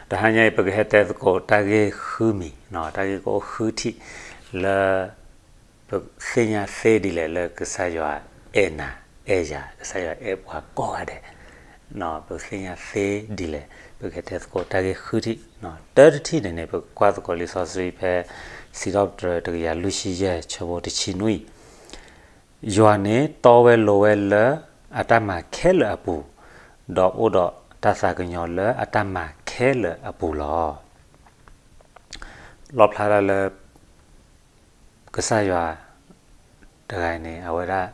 တဟါညါအံၤ ပကဟဲတဲသကိးတၢ်ဂ့ၢ်ဃုမံၤ, တၢ်ဂ့ၢ်ကအိၣ်ဃုထံၣ်လၢ ပသ့ၣ်ညါသ့ဒ်လဲၣ်လၢကစၢ်ယွၤအဲၣ်နၤအဲၣ်ယၤ, ကစၢ်ယွၤအဲၣ်ပှၤကိးဂၤဒဲး, ပသ့ၣ်ညါသ့ဒ်လဲၣ်, ပကဟဲတဲသကိးတၢ်ဂ့ၢ်ဃုထံၣ်, တၢတထံၣ်န့ၣ်န့ၣ် ပကကွၢ်သကိးလံာ်စီဆှံဖဲ စံးထီၣ်ပတြၢၤတကယၤလွံၢ်ဆံယဲၢ် ဆၢဖိတဆံနွံ ယွၤန့ၣ်တီဝဲလိၤဝဲလၢအတၢ်မၤခဲလၢာ်အပူၤ, ဒီးအိၣ်ဒီးတၢ်သးကညီၤလၢအတၢ်မၤခဲလၢာ်အပူၤလီၤ. လီၣ်ဖျါဒၣ်လၢ ကစၢ်ယွၤတဂၤန့ၣ် အဝဲဒၣ်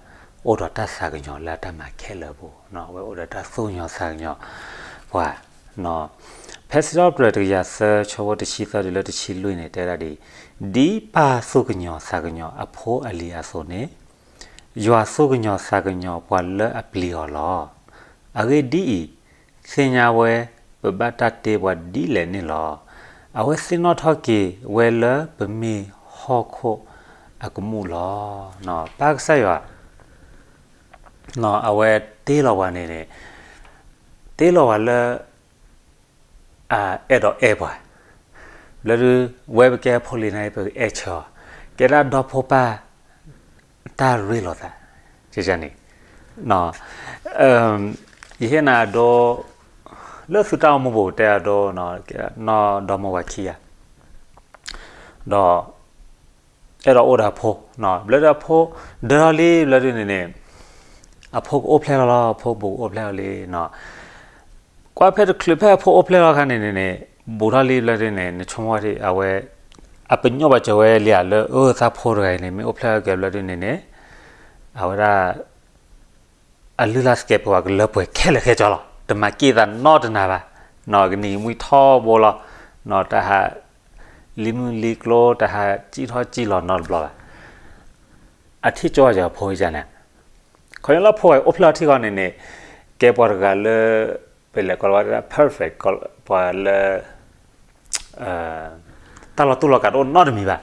အိၣ်ဒီးတၢ်သးကညီၤလၢအတၢ်မၤခဲလၢာ်အပူၤ, အဝဲအိၣ်ဒီးတၢ်သူၣ်ကညီၤသးကညီၤပှၤ ဖဲစံးထီၣ်ပတြၢၤတကယၤသၢ ဆၢဖိတဆံသၢတုၤလၢတဆံလွံၢ်န့ၣ် တဲဒၣ်ဒ်အံၤ, ဒ်ပၢ်သူၣ်ကညီၤသးကညီၤအဖိအလံၤအသိးန့ၣ်, ယွၤသူၣ်ကညီၤသးကညီၤပှၤလၢအပျံၤအီၤလီၤ. အဂ့ၢ်ဒ်အံၤ, သ့ၣ်ညါဝဲပဘၣ်တၢ်တ့ပှၤဒ်လဲၣ်န့ၣ်လီၤ. အဝဲသ့ၣ်နီၣ်ထီၣ်က့ၤဝဲလၢပမ့ၢ်ဟီၣ်ခိၣ်အကမူၣ်လီၤ. ပၢ်ကစၢ်ယွၤ အဝဲတ့လီၤပှၤန့ၣ်န့ၣ်, တ့လီၤပှၤလၢ အအဲၣ်ဒိးအဲၣ်ပှၤ, ဘျၢဒု ဝဲပကဲဖိလံၤန့ၣ် ပကအဲၣ်ဆၢအီၤ, ကဲဒၣ်ဒီဖိပၢ် တၢ်ရ့လိာ်သး, န့ၣ် ယဟ့ၣ်နၤအဒိ လၢသုတၢ်အိၣ်မူပူၤတဲအဒိ နီၢ်ဒီမါဝၤခံဂၤ ဒီး အဲၣ်ဒိးအိၣ်ဒီးအဖိ, ဘျၢဒုအဖိ ဒၢထီၣ်လံဘျၢဒုန့ၣ်န့ၣ် အဖိကအိၣ်ဖျဲၣ်လီၤလီၤ, အဖိဘူးကအိၣ်ဖျဲၣ်လီၤလံနီၤ. ကွၢ်ဖဲတချုးဖဲအဖိအိၣ်ဖျဲၣ်လီၤအခါန့ၣ်န့ၣ်န့ၣ် ဘူးထီၣ်လံဘျၢဒုန့ၣ် နဆိကမိၣ်ဝဲဒၣ် အဝဲ အပညိၣ်ဘၣ်စၢၤဝဲလံဧါ လၢအသးဖိတဂၤအံၤန့ၣ် မ့ၢ်အိၣ်ဖျဲၣ်က့ၤဘျၢဒုန့ၣ်န့ၣ် အဝဲဒၣ် အလုၢ်အလၢ်သကဲးပဝးကလၢပှဲၤခဲလၢာ်ခဲဆ့လီၤ. တမၤက့ၢ်သးနီတနၤဘၣ်, ကနံၤကမှံထီဘိလီၤ, တဟးလံမုၢ်လံကျိ တဟးစံၣ်ထီၣ်စံၣ်လီၤနီတဘျီဘၣ်. အထံၣ်ကၠိဘၣ်စၢၤအဖိန့ၣ်, ခီဖျိလၢအဖိအိၣ်ဖျဲၣ်ထီၣ်ထံဃီန့ၣ်န့ၣ် ကဲပှၤတဂၤလၢ ပလဲၤကိးလီၤဝဲဒၣ် perfect ပှၤလၢ တၢ်လီၤတူၢ်လီၤကာ်တအိၣ်နီတမံၤဘၣ်.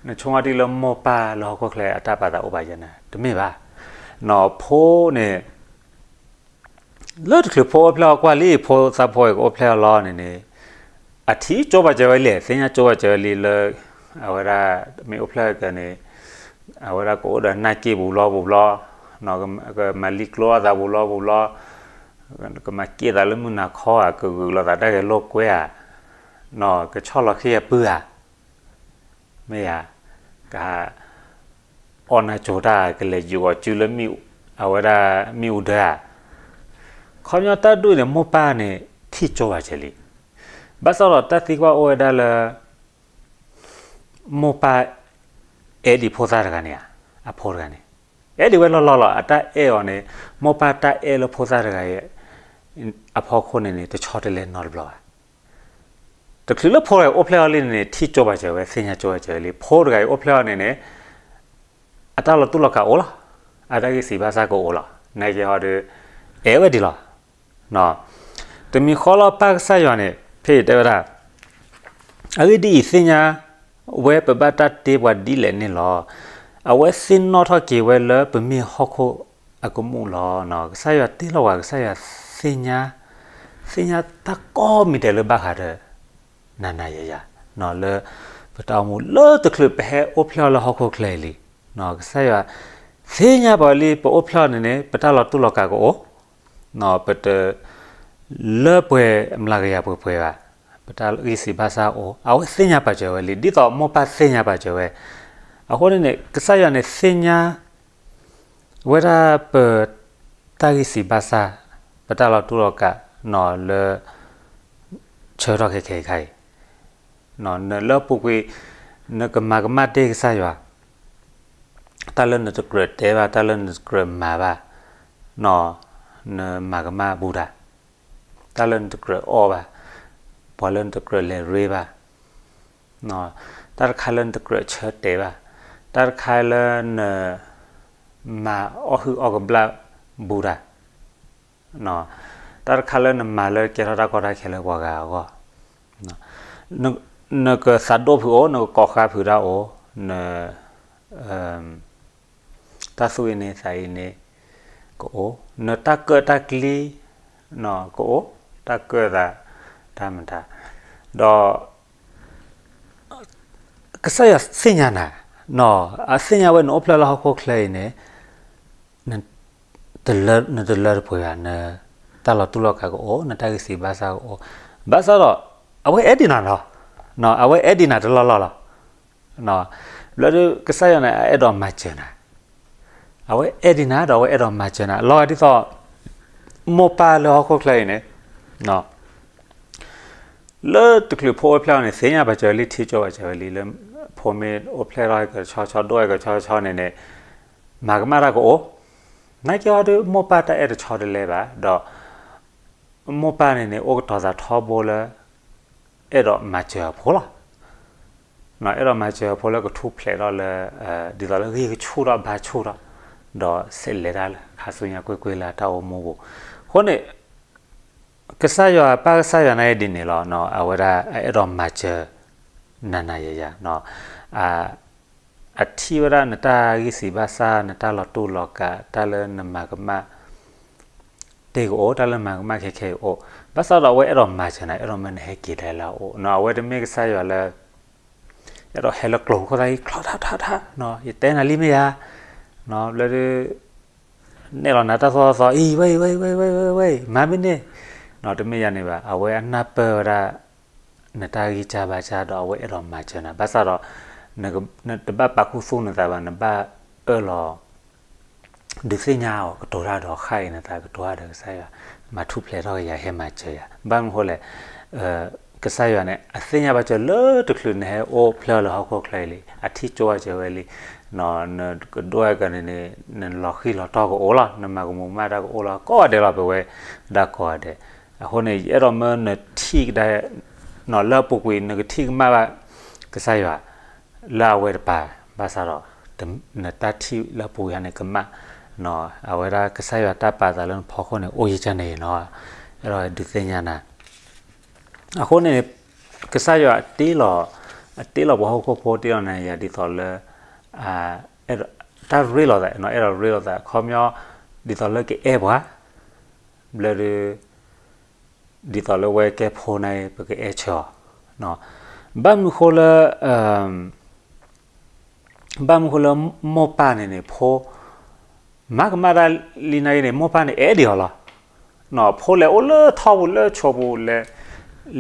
နဆိကမိၣ်ဒ်လၢမိၢ်ပၢ်လၢဟီၣ်ခိၣ်ချၢအတၢ်ပာ်သးအိၣ်ဘၣ်ယဲန့ၣ် တမ့ၢ်ဘၣ်. နီၢ်ဖိန့ၣ် လၢတချုးဖိအိၣ်ဖျဲၣ်အီၤကွၢ်လံ ဖိသၣ်ဖိအံၤကအိၣ်ဖျဲၣ်အီၤလီၤန့ၣ်န့ၣ် အထံၣ်ကၠိဘၣ်စၢၤဝဲလံ, သ့ၣ်ညါကၠိဘၣ်စၢၤဝဲလံလၢ အဝဲဒၣ်မ့ၢ်အိၣ်ဖျဲၣ်က့ၤန့ၣ် အဝဲဒၣ်ကအိၣ်ဒီးနၢ်က့ၢ်ဘူးဘျီဘူးဘျီ, ကမၤလံကျိအသးဘူးဘျီဘူးဘျီ, ကမၤက့ၢ်သးလၢမုၢ်နၤခီဧါ, ကဂုာ်လိာ်သးတၢ်ဂဲၤလိာ်ကွဲဧါ, ကဆီၣ်လီၤဃံအပုၢ်ဧါ, မ့ၢ်ဧါ, ကဟး အီၣ်နၢ်ကၠိတၢ် ကလဲၤယူၤအီၤစုလၢ အဝဲဒၣ်မ့ၣ်အူဒၢဧါ. ခီပညီတၢ်ဒူၣ်န့ၣ် မိၢ်ပၢ်န့ၣ် ထံၣ်ကၠိဘၣ်စၢၤလံ. ဘၣ်ဆၣ်ဒီးတၢ်သံကွၢ်အိၣ်ဝဲဒၣ်လၢ မိၢ်ပၢ် အဲၣ်ဒံးဖိသၣ်တဂၤန့ၣ်ဧါ, အဖိတဂၤန့ၣ် အဲၣ်ဒံးဝဲလီၤလီၤလီၤ. အတၢ်အဲၣ်အီၤန့ၣ် မိၢ်ပၢ်တၢ်အဲၣ်လၢဖိသၣ်တဂၤအံၤ အဖီခိၣ်န့ၣ်န့ၣ် တဆီတလဲနီတဘျီဘၣ်. တချုးလၢဖိတဂၤအိၣ်ဖျဲၣ်အီၤလံန့ၣ်န့ၣ် ထံၣ်ကၠိဘၣ်စၢၤဝဲ သ့ၣ်ညါကၠိဘၣ်စၢၤဝဲလံ. ဖိတဂၤအံၤအိၣ်ဖျဲၣ်အီၤန့ၣ်န့ၣ် အတၢ်လီၤတူၢ်လီၤကာ်အိၣ်လီၤ, အတၢ်ဂံၢ်စံးဘါစၢ်ကအိၣ်လီၤ, နာ်က့ဟီဒီး အဲၣ်ဝဲဒံးလီၤ. တမံၤဃီလီၤ ပၢ်ကစၢ်ယွၤန့ၣ် ဖဲအံၤတဲဝဲဒၣ် အဂ့ၢ်ဒ်အံၤ, သ့ၣ်ညါဝဲပဘၣ်တၢ်တ့ပှၤဒ်လဲၣ်န့ၣ်လီၤ. အဝဲသ့ၣ်နီၣ်ထီၣ်က့ၤဝဲလၢပမ့ၢ်ဟီၣ်ခိၣ်အကမူၣ်လီၤ. ကစၢ်ယွၤတ့လီၤပှၤ, ကစၢ်ယွၤသ့ၣ်ညါ, သ့ၣ်ညါတၢ်ကိးမံၤဒဲးလၢဘၣ်ဃးဒီး နၤနၤယၤယၤ လၢပတၢ်အိၣ်မူလၢတချုးပဟဲအိၣ်ဖျဲၣ်အီၤလၢဟီၣ်ခိၣ်ချၢအံၤလံ. ကစၢ်ယွၤသ့ၣ်ညါပှၤလံ, ပအိၣ်ဖျဲၣ်အီၤန့ၣ်န့ၣ် ပတၢ်လီၤတူၢ်လီၤကာ်ကအိၣ်, ပတ လၢပှဲၤမျးကယၤပှဲၤပှဲၤဘၣ်, ပတၢ်ဂံၢ်စံးဘါစၢ်အိၣ်, အဝဲသ့ၣ်ညါပာ်စၢၤဝဲလံ, ဒ်သိးမိၢ်ပၢ်သ့ၣ်ညါပာ်စၢၤဝဲ. အဃိန့ၣ်န့ၣ် ကစၢ်ယွၤန့ၣ်သ့ၣ်ညါ ဝဲဒၣ်ပတၢ်ဂံၢ်စံးဘါစၢ်, ပတၢ်လီၤတူၢ်လီၤကာ်နီၤလၢ ဆၢကတီၢ်ခဲခဲအံၤခါအံၤ, နလၢပူၤကွံာ် နကမၤကမၣ်တ့ၢ်ကစၢ်ယွၤ, တၢ်လၢနတကြၢးတဲဘၣ်, တၢ်လၢနတကြၢးမၤဘၣ်, နမၤကမၣ်ဘူးတၢ်, တၢ်လၢနတကြၢးအီၣ်ဘၣ်, ပှၤလၢနတကြၢးလဲၤရ့ဘၣ်, တၢ်တခါလၢနတကြၢးဆၢတဲာ်ဘၣ်, တၢ်တခါလၢန မၤအီၣ်ဟုၣ်အီၣ်ကဘျၣ်ဘူးတၢ်, တၢ်တခါလၢနမၤလၢကဲထီၣ်တၢ်ကီတၢ်ခဲလၢပှၤဂၤအဂီၢ်, နကသးဒိၣ်ဖုးအိၣ်, နကကိးဃါဖုးတၢ်အိၣ်, န တၢ်သူၣ်အံၤန့ၣ်သးအံၤန့ၣ် ကအိၣ်, နတၢ်ကၢၣ်တၢ်ကျံ ကအိၣ်, တၢ်ကၢၣ်သး, တၢ်မတၤ, ဒီး ကစၢ်ယွၤသ့ၣ်ညါနၤ, အသ့ၣ်ညါဝဲနအိၣ်ဖျဲၣ်လၢဟီၣ်ခိၣ်ချၢအံၤန့ၣ်, နတလၢတပှဲၤဘၣ်, နတၢ်လီၤတူၢ်လီၤကာ်ကအိၣ်, နတၢ်ဂံၢ်စၢ်ဘါစၢ်ကအိၣ်, ဘၣ်ဆၣ်ဒီး အဝဲအဲၣ်ဒံးနၤလီၤ, အဝဲအဲၣ်ဒံးနၤတလီၢ်လီၢ်လီၤ. ဘျီဒုးကစၢ်ယွၤန့ၣ် အအဲၣ်ဒိးမၤစၢၤနၤ, အဝဲအဲၣ်ဒံးနၤဒီးအဝဲအဲၣ်ဒိးမၤစၢၤနၤ, လီၤဂာ်ဒ်သိး မိၢ်ပၢ်လၢဟီၣ်ခိၣ်ချၢအံၤန့ၣ် လၢတချုးဖိအိၣ်ဖျဲၣ်အီၤန့ၣ် သ့ၣ်ညါဘၣ်စၢၤဝဲလံ ထံၣ်ကၠိဘၣ်စၢၤဝဲလံ လၢဖိမ့ၢ်အိၣ်ဖျဲၣ်ထီၣ်ကဆီဆီ ဒိၣ်ဝဲကဆီဆီန့ၣ်န့ၣ် မၤကမၣ်တၢ်ကအိၣ်, နာ်က့အီၤဒုး မိၢ်ပၢ်တၢ်အဲၣ်တဆီတလဲဘၣ်, ဒီးမိၢ်ပၢ်န့ၣ်န့ၣ် အိၣ်ကတီၤသးထီဘိလၢ အဲၣ်ဒိးမၤစၢၤအဖိလီၤ. အဲၣ်ဒိးမၤစၢၤအဖိလၢကထူၣ်ဖျဲးထီၣ်လၢ ဒ်သိးလၢဂံၢ်ကဆူၣ်ထီၣ်ဘါဆူၣ်ထီၣ်, ဒီးစးလဲၤတၢ်လၢခါဆူညါကွ့ၢ်ကွ့ၢ်လၢတၢ်အိၣ်မူပူၤ. အဃိန့ၣ် ကစၢ်ယွၤ ပၢ်ကစၢ်ယွၤန့ၣ်ဒ်န့ၣ်လီၤ. အဝဲဒၣ်အအဲၣ်ဒိးမၤစၢၤ နၤနၤယၤယၤ အထံၣ်ဝဲဒၣ်နတၢ်ဂံၢ်စၢ်ဘါစၢ် နတၢ်လီၤတူၢ်လီၤကာ် တၢ်လၢနမၤကမၣ် တ့ၢ်ကအိၣ်, တၢ်လၢမၤကမၣ်ခဲခဲအံၤအိၣ်, ဘၣ်ဆၣ်ဒီးအဝဲအဲၣ်ဒိးမၤစၢၤနၤ, အဲၣ်ဒိးမၢနဟဲက့ၤဒၣ်လၢအအိၣ်, အဝဲတမ့ၢ်ကစၢ်ယွၤလၢ အဲၣ်ဒိးဟဲလၢကျိၤခိၣ်သၣ်အံၤ ချီထီၣ်ထီထီၣ်, ယတဲနၤလံမ့ၢ်ဧါ, ဘျီဒုး နဲၣ်လီၤနၤတၢ်သိၣ်တၢ်သီအံၤ ဝဲအံၤ ဝဲအံၤ ဝဲအံၤ ဝဲအံၤ ဝဲအံၤ မၤမ့ၢ်န့ၣ်, တမ့ၢ်ယၤန့ၣ်ဘၣ်, အဝဲအနၢ်ပၢၢ်ဝဲဒၣ် နတၢ်ဂံၢ်စၢ်ဘါစၢ်ဒီးအဝဲအဲၣ်ဒိးမၤစၢၤနၤ, ဘၣ်ဆၣ်ဒီး နတဘၣ်ပာ်ခူသူၣ်နသးဘၣ်, နဘၣ်အၢၣ်လီၤ ဒုးသ့ၣ်ညါအီၤကတိၤတၢ်ဒီးဃၣ်အံၤနသးကတိၤတၢ်ဒီးကစၢ်ယွၤ, မၤထူၣ်ဖျဲးထီၣ်က့ၤယၤ ဟဲမၤစၢၤယၤ, ဘၣ်မနုၤဃိလဲၣ်, ကစၢ်ယွၤန့ၣ် အသ့ၣ်ညါဘၣ်စၢၤလၢတချုးနဟဲအိၣ်ဖျဲၣ်လၢဟီၣ်ခိၣ်ချၢအံၤလံ, အထံၣ်ကၠိဘၣ်စၢၤဝဲလံ, နကဒွဲၣ်ကန့ၣ်န့ၣ် နလီၤဃံၤလီၤတီၢ်ကအိၣ်လီၤ, နမၤကမူးမၤတၢ်ကအိၣ်လီၤ, ကိးဂၤဒဲးလီၤ ပဝဲဒၣ်ကိးဂၤဒဲး, အဃိန့ၣ် ယအဲၣ်ဒိးမၢနထံၣ်ကဒါ လၢအပူၤကွံာ် နကထံၣ်ကမၣ်ဘၣ် ကစၢ်ယွၤ လၢအဝဲတပၤ, ဘၣ်ဆၣ်ဒီး နတၢ်ထံၣ်လၢအပူၤကွံာ်န့ၣ်ကမၣ်, အဝဲဒၣ်ကစၢ်ယွၤတၢ်ပာ်သးလၢနဖီခိၣ်န့ၣ် အိၣ်ယံာ်ကန့ၣ်နီၤ, အဲၣ်ဒိးဒုးသ့ၣ်ညါနၤ, အဃိန့ၣ် ကစၢ်ယွၤအတ့လီၤ, အတ့လီၤပှၤဟီၣ်ခိၣ်ဖိတ့လီၤနၤယၤဒ်သိးလၢ တၢ်ရ့လိာ်သး, အဲၣ်ဒိးရ့လိာ်သး ခီပညီ ဒ်သိးလၢကအဲၣ်ပှၤ ဘျီဒုး ဒ်သိးလၢဝဲကဲဖိန့ၣ် ပကအဲၣ်ဆၢအီၤ, ဘၣ်မနုၤဃိလၢ ဘၣ်မနုၤဃိလၢမိၢ်ပၢ်န့ၣ်န့ၣ် ဖိ မၤကမၣ်တၢ်လံနာ်က့န့ၣ် မိၢ်ပၢ်န့ၣ် အဲၣ်ဒံးအီၤလီၤ. ဖိလဲၤအိၣ်လၢထီပူၤလၢဆိးပူၤ လဲၤ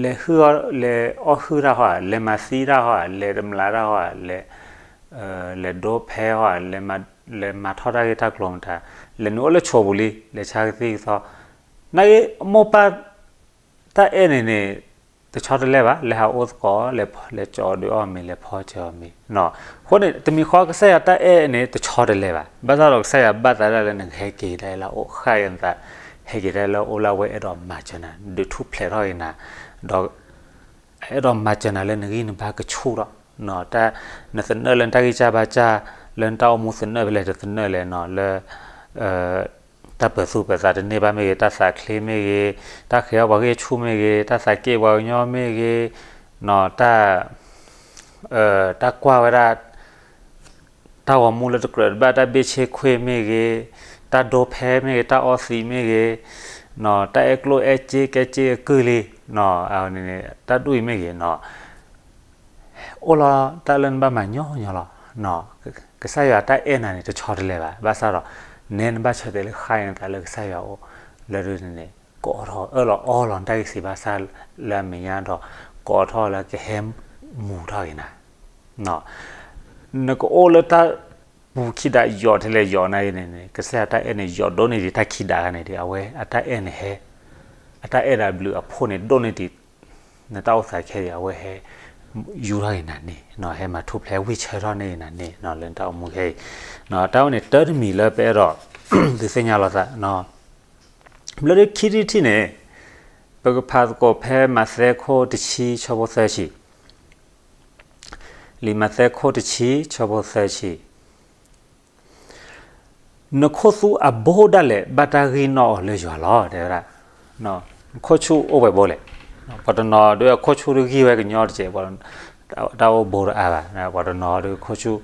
လဲၤဟုၣ်အီၣ် လဲၤအီၣ်ဟုၣ်တၢ်ဟီဧါ, လဲၤမၤသံတၢ်ဟီဧါ, လဲၤတမျးတၢ်ဟီဧါ, လဲၤ လဲၤဒိဖဲဟီဧါ, လဲၤမၤထီၣ်တၢ်ဂ့ၢ်တၢ်ကျိၤမတၤ, လဲၤနုာ်အိၣ်လၢဆိးပူၤလံ လဲၤဆါကသံၣ်ကသီ, နာ်က့ မိၢ်ပၢ် တၢ်အဲၣ်န့ၣ်န့ၣ် တဆီတလဲဘၣ်, လဲၤဟးအိၣ်သကိး, လဲၤကၠီဒုးအီၣ်မ့ၤ, လဲၤဖီစၢၤအီၤမ့ၤ, အဃိန့ၣ် တမံၤဃီကစၢ်ယွၤတၢ်အဲၣ်န့ၣ် တဆီတလဲဘၣ်. ဘၣ်ဆၣ်ဒီးကစၢ်ယွၤဘၣ်သးဒၣ်လၢနကဟဲက့ၤဒၣ်လၢအအိၣ်ဃၣ်အံၤနသး, ဟဲက့ၤဒၣ်လၢအအိၣ်လၢအဝဲအဲၣ်ဒိးမၤစၢၤနၤ, ဒုးထူၣ်ဖျဲးထီၣ်က့ၤနၤ, ဒီး အဲၣ်ဒိးမၤစၢၤနၤလၢနဂံၢ်နဘါကဆူၣ်ထီၣ်, နသနၢၣ်လၢနတၢ်ဂံၢ်စၢ်ဘါစၢ်, လၢနတၢ်အိၣ်မူသနၢၣ်ဖဲလဲၣ်တသနၢၣ်လဲၣ်နီၤ, လၢ တၢ်ပၢၤသူၣ်ပၢၤသးတန့ၢ်ဘၣ်မ့ၢ်ဂ့ၤ, တၢ်သးချ့မ့ၢ်ဂ့ၤ, တၢ်ဃ့အီၣ်ပှၤဂ့ၢ်ဆူၣ်မ့ၢ်ဂ့ၤ, တၢ်သးက့ၣ်ပှၤကညီမ့ၢ်ဂ့ၤ, တၢ် တၢ်ကွၢ်ဝဲဒၣ် တၢ်ဂီၤမူလၢတကြၢးတဘၣ်, တၢ်ဘ့ၣ်ဆ့ခွ့မ့ၢ်ဂ့ၤ, တၢ်ဒိဖဲမ့ၢ်ဂ့ၤ, တၢ်အီသံးမ့ၢ်ဂ့ၤ, တၢ်အဲၣ်ကျိၣ်အဲၣ်စ့ကဲစ့အကုၢ်လံ, တၢ်ဒိၣ်အံၤမ့ၢ်ဂ့ၤနီၤ အိၣ်လီၤတၢ်လၢနဘၣ်မၤညီညီလီၤ. ကစၢ်ယွၤတၢ်အဲၣ်နၤန့ၣ် တဆီတလဲဘၣ်. ဘၣ်ဆၣ်ဒီး နဲနဘၣ်ဆၢတဲာ်လၢဃၣ်အံၤနသးလၢကစၢ်ယွၤအအိၣ် လၢဒုးန့ၣ်န့ၣ် ကိးထီၣ်အၢၣ်လီၤအီလီၤနတၢ်ဂံၢ်စၢ်ဘါစၢ်လၢအမဲာ်ညါဒီး ကိးထီၣ်လၢကဟဲမူးထီၣ်က့ၤနၤ နကအိၣ်လၢတၢ်ပူၤခံဒးယိာ်ထဲလဲၣ်ယိာ်နၤအံၤန့ၣ်န့ၣ် ကစၢ်ယွၤတၢ်အဲၣ်န့ၣ် ယိာ်ဒိၣ်န့ၢ်ဒံးတၢ်ခံဒးဂၤန့ၣ်ဒီး အဝဲအတၢ်အဲၣ်န့ၣ်ဟဲ အတၢ်အဲၣ်ဒၣ်ဘျုးအဖှိၣ်န့ၣ် ဒိၣ်န့ၢ်ဒံး နတၢ်အိၣ်သးခဲအံၤ အဝဲဟဲယူၢ်ထီၣ်က့ၤနၤန့ၣ် ဟဲမၤထူၣ်ဖျဲးဝံၢ်ဆၢထီၣ်န့ၢ်နၤန့ၣ် လၢနတၢ်အိၣ်မူခဲအံၤ တၢ်ဝဲန့ၣ်တၢ်တမံၤလၢပအဲၣ်ဒိး ဒုးသ့ၣ်ညါလိာ်သး ဘျီဒုးခံထံၣ်တထံၣ်န့ၣ် ပကဖးသကိးဖဲမးသဲခိၣ်တဆံဆၢဖိသၢဆံ လံာ်မးသဲခိၣ်တဆံဆၢဖိသၢဆံ နခိၣ်သူအဘိဒၣ်လဲာ် ဘၣ်တၢ်ဂံၢ်နီၣ်အီၤလၢယွၤလီၤ တဲဝဲဒၣ်. နခိၣ်ဆူၣ်အိၣ်ဝဲဘိလဲၣ်. ပှၤတနီၤဒုးအခိၣ်ဆူၣ်တဂံၢ်ဝဲကညီတစဲး တၢ်အိၣ်ဘိတအါဘၣ်. ပှၤတနီၤဒုးခိၣ်ဆူၣ်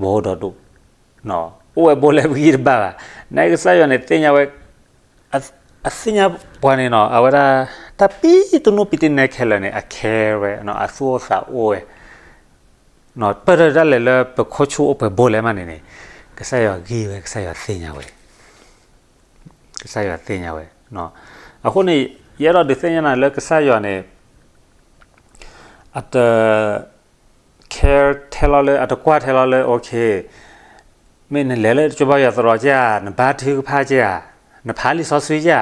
ဘိဒီးဒိၣ် အိၣ်ဝဲဘိလဲၣ်ပဂံၢ်တဘၣ်ဘၣ်. နကစၢ်ယွၤန့ၣ်သ့ၣ်ညါဝဲ အ အသ့ၣ်ညါပှၤန့ၣ်နီၤ အဝဲဒၣ် တၢ်ပံတနူပံတနဲခဲလၢာ်န့ၣ် အ care ဝဲ အသူၣ်အိၣ်သးအိၣ်ဝဲ, ပၢၢ်တၢ်ဒၣ်လဲာ်လၢပခိၣ်ဆူၣ်အိၣ်ပှဲၤဘိလဲၣ်မးန့ၣ်န့ၣ် ကစၢ်ယွၤဂံၢ်ဝဲ ကစၢ်ယွၤသ့ၣ်ညါဝဲ, ကစၢ်ယွၤသ့ၣ်ညါဝဲ. အဃိန့ၣ် ယအဲၣ်ဒိးဒုးသ့ၣ်ညါနၤလၢကစၢ်ယွၤန့ၣ် အတ care ထဲလီၤလၢ အတကွၢ်ထဲလီၤလၢ okay မ့ၢ်နလဲၤလၢကၠိဘါယွၤသရိာ်က့ဧါ, နဘါထုကဖၣ်က့ဧါ, နဖးလံာ်စီဆှံက့ဧါ,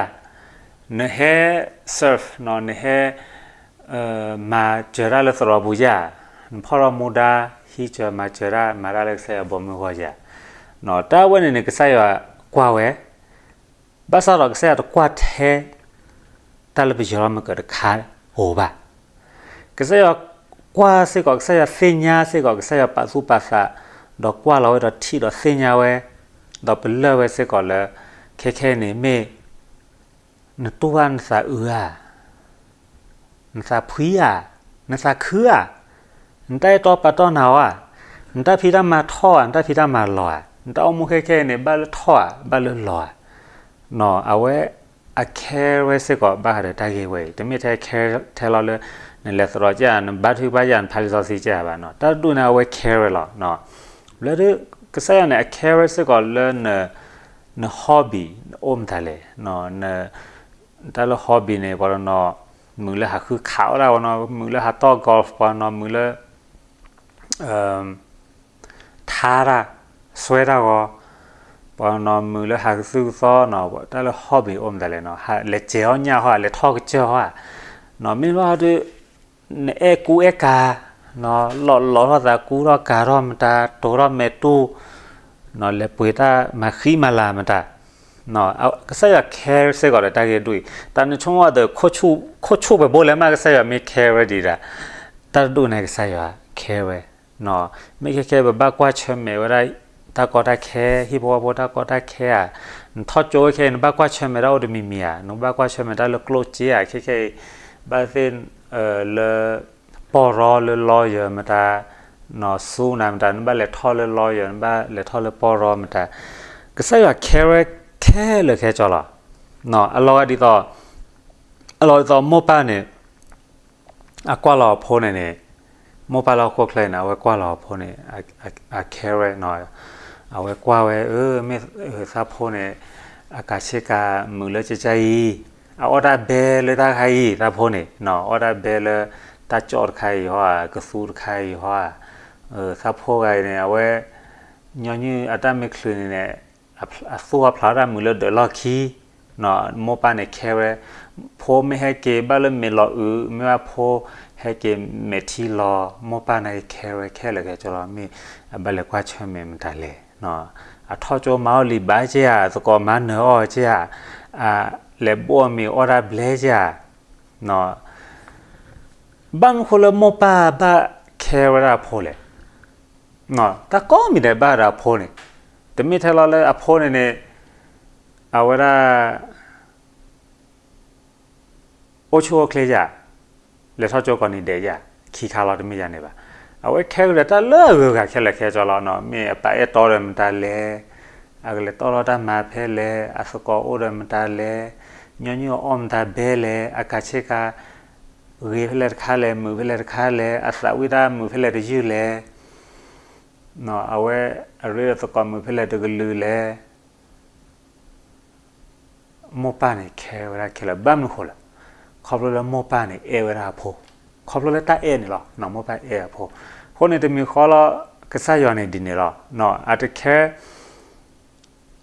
နဟဲ serve နီၤ နဟဲ မၤစၢၤတၢ်လၢသရိာ်ပူၤက့ဧါ, နဖီၣ်ထီၣ်မူဒါ ဟံးစၢၤမၤစၢၤတၢ် မၤတၢ်လၢကစၢ်ယွၤဘီမုၢ်ဂီၢ်က့ဧါ, တၢ်ဝဲန့ၣ်န့ၣ် ကစၢ်ယွၤကွၢ်ဝဲ, ဘၣ်ဆၣ်ဒီးကစၢ်ယွၤတကွၢ်ထဲ တၢ်လၢပယၢၤထီၣ်မ့ၢ်ကၢးတခါဧိၤဘၣ်. ကစၢ်ယွၤကွၢ်စ့ၢ်ကီး ကစၢ်ယွၤသ့ၣ်ညါစ့ၢ်ကီး ကစၢ်ယွၤပာ်သူၣ်ပာ်သး ဒီးကွၢ်လီၤဝဲဒီးထံၣ်ဒီးသ့ၣ်ညါဝဲ, ဒီးပလၢၢ်ဝဲစ့ၢ်ကီးလၢ ခဲခဲအံၤန့ၣ်မ့ၢ် နတူၢ်ဘၣ်နသးအုးဧါ, နသးဖှံဧါ, နသးခုဧါ, နတၢ်အဲၣ်တီပာ်တီနၤဧါ, နတၢ်ဖံးတၢ်မၤထီၣ်ဧါ, နတၢ်ဖံးတၢ်မၤလီၤဧါ, နတၢ်အိၣ်မူခဲခဲအံၤန့ၣ် ဘၣ်လၢထီၣ်ဧါ, ဘၣ်လၢလီၤဧါ. အဝဲ အ care ဝဲစ့ၢ်ကီး ဘၣ်ဃးဒီးတၢ်ဂ့ၢ်ဝဲအံၤ တမ့ၢ်ထဲ care ထဲလီၤလၢ နလဲၤသရိာ်က့ဧါ, နဘါထုကဖၣ်က့ဧါ, နဖးလံာ်စီဆှံက့ဧါဘၣ်, တၢ်တဒူၣ်န့ၣ် အဝဲ care ဝဲလီၤ. ဘျီဒုး ကစၢ်ယွၤန့ၣ် အ care ဝဲစ့ၢ်ကီးလၢ န hobby အိၣ်မတၤလဲၣ်, တၢ်လၢ hobby န့ၣ် ပှၤတနီၤ မုာ်လၢဟးဃုခးအီၣ်တၢ်, ပှၤနီၤမုာ်လၢဟးတီၢ် golf, ပှၤနီၤမုာ်လၢ ထါတၢ်, စွဲတၢ်ဂီၤ, ပှၤနီၤမုာ်လၢဟးကသုၣ်ကသီနီၤ, တၢ်လၢ hobby အိၣ်မတၤလဲၣ်နီၤ, လဲၤစဲးအီၣ်ညၣ်ဟီဧါ, လဲၤထီၣ်ကစၢၢ်ဟီဧါ, နီၤ မ့ၢ်ဘၣ်ဒီး နအဲၣ်ကူအဲၣ်ကၤ, နီၤ လီၤလီၤထီၣ်သးကူထီၣ်ကၤထီၣ်မတၤ, တိၤထီၣ်မဲာ်တူၢ်, နီၤ လဲၤပှ့ၤတၢ်မၤဃံမၤလၤမတၤ, ကစၢ်ယွၤ care စ့ၢ်ကီးဒီးတၢ်ဂ့ၢ်ဒ်အံၤ, တၢ်နဆိကမိၣ်ဒီး ခိၣ်ဆူၣ်ပှဲၤဘိလဲၣ်မး ကစၢ်ယွၤမ့ၢ် care ဝဲဒံးဒၣ်, တၢ်တဒူၣ်န့ၣ် ကစၢ်ယွၤ care ဝဲ မ့ၢ်ခဲခဲ ပဘၣ်ကွၢ်ဆၢၣ်မဲာ်ဝဲဒၣ် တၢ်ကီတၢ်ခဲ, ဟံၣ်ဖိဃီဖိတၢ်ကီတၢ်ခဲဧါ, နထီၣ်ကၠိခဲအံၤ နဘၣ်ကွၢ်ဆၢၣ်မဲာ်တၢ်အိၣ်တမံၤမံၤဧါ, နဘၣ်ကွၢ်ဆၢၣ်မဲာ်တၢ်လၢကျိၣ်စ့ဧါ, ခဲခဲအံၤ ဘၣ်သ့ၣ်လၢ ပီၢ်ရီလၢ lawyer မတၤ, နီၤ ဆူနၤမတၤ, နဘၣ်လဲၤထီၣ်လၢ lawyer, နဘၣ်လဲၤထီၣ်လၢပီၢ်ရီမတၤ, ကစၢ်ယွၤ care ဝဲခဲလၢာ်ခဲဆ့လီၤ. အလီၤဂာ်ဒ်သိး, အလီၤဒ်သိးမိၢ်ပၢ်န့ၣ် အကွၢ်လီၤအဖိန့ၣ်န့ၣ်, မိၢ်ပၢ်လၢဟီၣ်ခိၣ်ချၢအံၤန့ၣ် အဝဲကွၢ်လီၤအဖိန့ၣ် အ care ဝဲ, အဝဲကွၢ်ဝဲ အၢ မ့ၢ်သးဖိန့ၣ် အကးဆ့ကၤမုာ်လၢကၢ်ကၢ်အံၤ, အအီၣ်တၢ်ဘဲလၢတၢ်ခါအံၤ, သးဖိန့ၣ် အီၣ်တၢ်ဘဲလၢတၢ်ကၠီၣ်တခါအံၤဟီဧါ, ကသူတခါအံၤဟီဧါ, သးဖိဂၤအံၤန့ၣ် အဝဲ ညီနုၢ်အတၢ်မ့ၢ်ချုးန့ၣ်န့ၣ် အသူၣ်အဖျးတၢ်မုာ်လၢဒၢးလီၢ်ခံ, မိၢ်ပၢ်န့ၣ် care ဝဲ, ဖိမ့ၢ်ဟဲက့ၤဘၣ်လၢမဲာ်လီၤအုး, မ့ၢ်ဘၣ်ဖိဟဲက့ၤမဲာ်ထံလီၤ, မိၢ်ပၢ်န့ၣ် care ဝဲခဲလၢာ်ခဲဆ့လီၤ, မ့ၢ်အဘၣ်လဲၤကွၢ်ဆၢၣ်မဲာ်မတၤလဲၣ်, အထီၣ်ကၠိမၤအီၣ်လံာ်ဘၣ်က့ဧါ, သကိးမၤနၢၤအီၣ်က့ဧါ, လဲၤဘိၣ်အမံၤအီၣ်တၢ်ဘျဲက့ဧါ, ဘၣ်မနုၤဃိလၢမိၢ်ပၢ်ဘၣ် care ဝဲဒၣ်အဖိလဲၣ်. တၢ်ကိးမံၤဒဲးဘၣ်ဒီးအဖိန့ၣ်, တမ့ၢ်ထဲလီၤလၢအဖိန့ၣ်န့ၣ် အဝဲဒၣ် အိၣ်ဆူၣ်အိၣ်ချ့ယၤ, လဲၤထီၣ်ကၠိကိးနံၤဒဲးယၤ, ခံခါလီၤတမ့ၢ်ယၤန့ၣ်ဘၣ်. အဝဲ care ဒီးတၢ်လၢအဂုၤအဂၤခဲလၢာ်ခဲဆ့လီၤ, မ့ၢ်အပၢ်အဲၣ်တီဒီးမတၤလဲၣ်, အကလဲၤတီၢ်ထီၣ်တၢ်မၤဖဲလဲၣ်, အသကိးအိၣ်ဒီးမတၤလဲၣ်, ညီနုၢ်အီၣ်မတၤဘဲလဲၣ်, အကးဆ့ကၤ ဂ့ၤဖဲလဲၣ်တခါလဲၣ်, မုာ်ဖဲလဲၣ်တခါလဲၣ်, အသးဝံၣ်တၢ်မုာ်ဖဲလဲၣ်တယုၢ်လဲၣ်, အဝဲအရ့ဒီးသကိးမုာ်ဖဲလဲၣ်တကလုာ်လဲၣ်. မိၢ်ပၢ်န့ၣ် care ဝဲဒၣ်ခဲလၢာ်, ဘၣ်မနုၤဃိလဲၣ်, ခီဖျိလၢမိၢ်ပၢ်န့ၣ် အဲၣ်ဝဲဒၣ်အဖိ, ခီဖျိလၢတၢ်အဲၣ်န့ၣ်လီၤ, မိၢ်ပၢ်အဲၣ်အဖိ, အဃိန့ၣ်တမံၤဃီလီၤ, ကစၢ်ယွၤန့ၣ်ဒ်န့ၣ်လီၤ, အတ care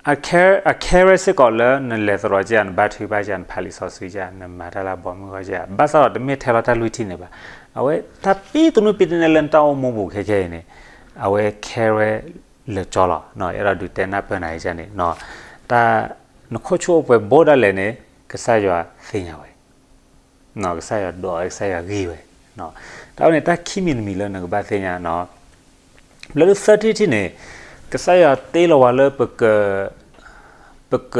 အ care အ care ဝဲစ့ၢ်ကီးလၢနလဲၤသရိာ်က့ဧါ, နဘါထုကဖၣ်က့ဧါ, နဖးလံာ်စီဆှံက့ဧါ, နမၤတၢ်လၢအဘီမုၢ်ဂီၢ်က့ဧါ, ဘၣ်ဆၣ်ဒီးတမ့ၢ်ထဲလီၤတၢ်လွံၢ်ထံၣ်န့ၣ်ဘၣ်. အဝဲတၢ်ပံတနွံပံတနဲလၢနတၢ်အိၣ်မူပူၤခဲခဲအံၤန့ၣ်, အဝဲ care ဝဲလၢာ်ကၠီလီၤ, အဲၣ်ဒိးဒုးတဲနၢ်ပၢၢ်နၤအံၤန့ၣ်, တၢ် နခိၣ်ဆူၣ်အိၣ်ပှဲၤဘိဒၣ်လဲာ်န့ၣ် ကစၢ်ယွၤသ့ၣ်ညါဝဲ, ကစၢ်ယွၤဒိးဝဲ, ကစၢ်ယွၤဂံၢ်ဝဲ, တၢ်ဝဲန့ၣ် တၢ်ခံမံၤတမံၤလၢနကဘၣ်သ့ၣ်ညါ, ဘျီဒုးသၢထံၣ်တထံၣ်န့ၣ်, ကစၢ်ယွၤတ့လီၤဝဲလၢ ပက, ပက,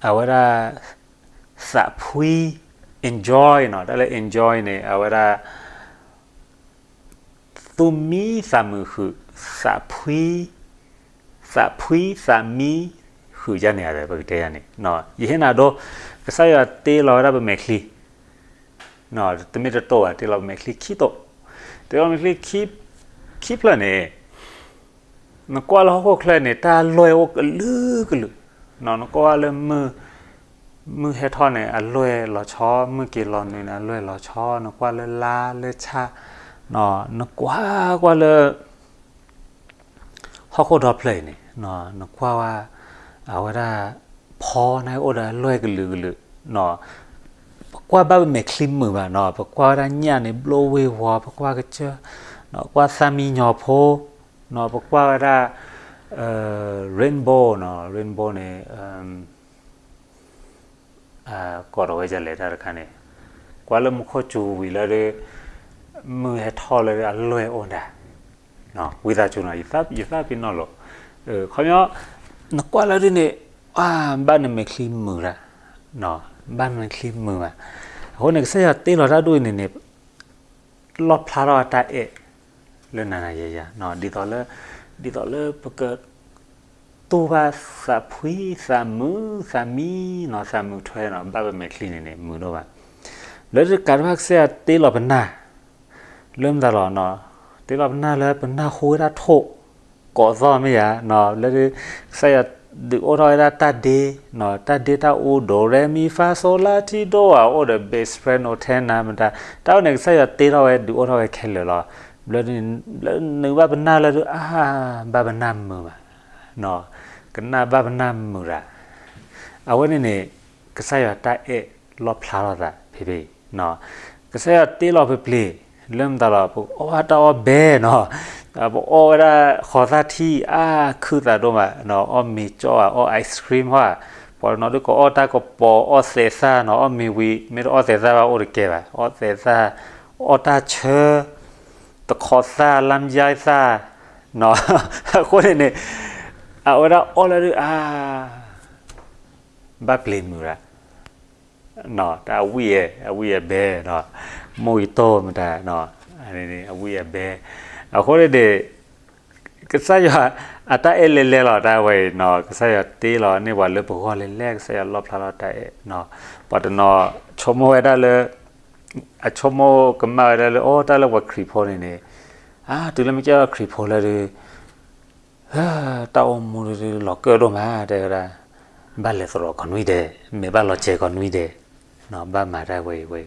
အဝဲဒၣ် သးဖှံ, enjoy နီၤ, တၢ်လၢ enjoy န့ၣ် အဝဲဒၣ် သူၣ်မံသးမုာ်ဃုာ်, သးဖှံ, သးဖှံသးမံဃ ဃုာ်ယါန့ၣ်ဧါ ပကတဲယါန့ၣ်, ယဟ့ၣ်နၤဒိ, ကစၢ်ယွၤတ့လီၤဝဲဒၣ်ပမဲာ်ချံ, တမ့ၢ်တတိာ်ဘၣ်, တ့လီၤပမဲာ်ချံခံတိာ်, တ့လီၤမဲာ်ချံ ခံဖျၢၣ်န့ၣ်, နကွၢ်လၢဟီၣ်ခိၣ်ချၢန့ၣ် တၢ်လွဲၢ်အိၣ်ကလုာ်ကလုာ်, နကွၢ်လၢ မုၢ်ဟဲထီၣ်န့ၣ် အလွဲၢ်လီၤဆီ, မုၢ်က့ၤလီၤနုာ်န့ၣ် အလွဲၢ်လီၤဆီ, နကွၢ်လၢလါလၢဆၣ်, နကွၢ်ကွၢ်လၢ ဟီၣ်ခိၣ်ဒီဖျၢၣ်အံၤန့ၣ်, နကွၢ်ဝဲ အဝဲဒၣ် ဖီန့ၣ်အိၣ်ဒီးအလွဲၢ်ကလုာ်ကလုာ်, ပကွၢ်ဘၣ်ပမဲာ်ချံမုာ်ဘၣ်, ပကွၢ်ဝဲဒၣ်ညၣ်န့ၣ် ဘျိဝ့ၤဝီၤ, ပကွၢ်ကစၢၢ်, ကွၢ်သၣ်မံညီၤဖိ, ပကွၢ်ဝဲဒၣ် rainbow, rainbow န့ၣ် ကိးထီၣ်ဝဲဒ်လဲၣ်တၢ်တခါန့ၣ်, ကွၢ်လၢမူခိၣ်စူၤဝံၤလၢဒုး, မုၢ်ဟဲထီၣ်လၢဒုးအလွဲၢ်အိၣ်ဒၣ်, ဝံသးစူၤနီၤ, ယသးပ့ၤနီၣ်လိာ်, ခီပညီ, နကွၢ်လၢဒုးန့ၣ်, ဘၣ်နမဲာ်ချံမုာ်ဒၣ်, ဘၣ်နမဲာ်ချံမုာ်ဘၣ်, အဃိန့ၣ် ကစၢ်ယွၤတ့လီၤတၢ်ဒ်အံၤန့ၣ်န့ၣ် လီၣ်ဖျါထီၣ်အတၢ်အဲၣ် လၢနၤနၤယၤယၤ, ဒ်သိးလၢ, ဒ်သိးလၢပက တူၢ်ဘၣ်သးဖှံသးမုာ်သးမံနီၤ, သးမုာ်ထွဲနီၤ, ဘၣ်ပမဲာ်ချံန့ၣ်န့ၣ် မုာ်ဒိၣ်ဘၣ်, လၢတကးဒံးဘၣ် ကစၢ်ယွၤတ့လီၤပနၢ်, လၢမတၤလီၤ, တ့လီၤပနၢ်လၢပနၢ်ဟူဝဲဒၣ်ထိၣ် ကိးသီၣ်မ့ၢ်ယၤ, လၢဒုး ကစၢ်ယွၤဒုးအိၣ်ထီၣ်ဝဲဒၣ်တၢ်ဒ့, တၢ်ဒ့တၢ်အူ ဒိ ရဲ မံ ဖါ စိ လါ ထံ ဒိ အအိၣ်ဒီး ဘ့း စဖရဲ နိ ထဲ နၤ မတၤ, တၢ်ဝဲန့ၣ် ကစၢ်ယွၤတ့ထီၣ်ဝဲ ဒုးအိၣ်ထီၣ်ဝဲခဲလၢာ်လီၤ, ဘျီဒုး, ဘျီနုာ်ဘၣ်ပနၢ်လၢဒုး အါ, ဘၣ်ပနၢ်မုာ်ဘၣ်, ကနၣ်ဘၣ်ပနၢ်မုာ်ရၣ်, အဝဲန့ၣ်န့ၣ် ကစၢ်ယွၤတၢ်အဲၣ်လီၣ်ဖျါထီၣ်သးဖဲဖဲအံၤ, ကစၢ်ယွၤတ့လီၤပပျ့ၤ လၢမတၤလီၤ, ပအီၣ်တၢ်အီၣ်ဘဲနီၤ, ပအီၣ်ဝဲဒၣ်ဃီၤသၣ်ထံ အါ, ခုၣ်သးဒိၣ်မး, အီၣ်မ့ၤကၠီၣ်ဧါ, အီၣ် ice cream ဟီ, ပှၤတနီၤဒုးကအီၣ်တၢ်ကပီၤ အီၣ်သဲးသၣ်နီၤ, အီၣ်မ့ၤဝံၤ မ့ၢ်တအီၣ်သဲးသၣ်ဘၣ်အိၣ်တကဲဘၣ်, အီၣ်သဲးသၣ်, အီၣ်တၢ်ဆၢ, တခီးသၣ် လါမယါသၣ်, အဃိန့ၣ်န့ၣ်, အဝဲဒၣ်အီၣ်လၢဒုး အါ, ဘၣ်ပျ့ၤမုာ်ရၣ် တၢ်အဝံၣ်ယဲ, အဝံၣ်ယဲဘဲ, မိၢ်ဂံၢ်တိၢ်မတၤ, အဝံၣ်ယဲဘဲ, အဃိန့ၣ်န့ၣ်, ကစၢ်ယွၤအတၢ်အဲၣ်လဲၤလဲၤလီၤ တၢ်ဝဲအံၤနီၤ, ကစၢ်ယွၤတ့လီၤန့ၢ်ပှၤလၢပဂီၢ်လဲၤလဲၤ, ကစၢ်ယွၤလီၣ်ဖျါထီၣ်တၢ်အဲၣ်, ပှၤတနီၤဆိကမိၣ်ဝဲဒၣ်လၢ, အဆိကမိၣ်ကမၣ်ဝဲဒၣ်လၢ အိၣ်တၢ်လၢပှၤခရံာ်ဖိန့ၣ်န့ၣ်, အါ, တုၤလၢမ့ၢ်ကဲထီၣ်ခရံာ်ဖိလၢဒုး တၢ်အိၣ်မူဒုးလီၤကၢၣ်ဒိၣ်မး တဲဝဲဒၣ်, ဘၣ်လဲၤသရိာ်ကီးနွံဒဲး, မ့ၢ်ဘၣ်လီၤစဲၤကီးနွံဒဲး, ဘၣ်မၤတၢ်ဝဲအံၤဝဲအံၤ,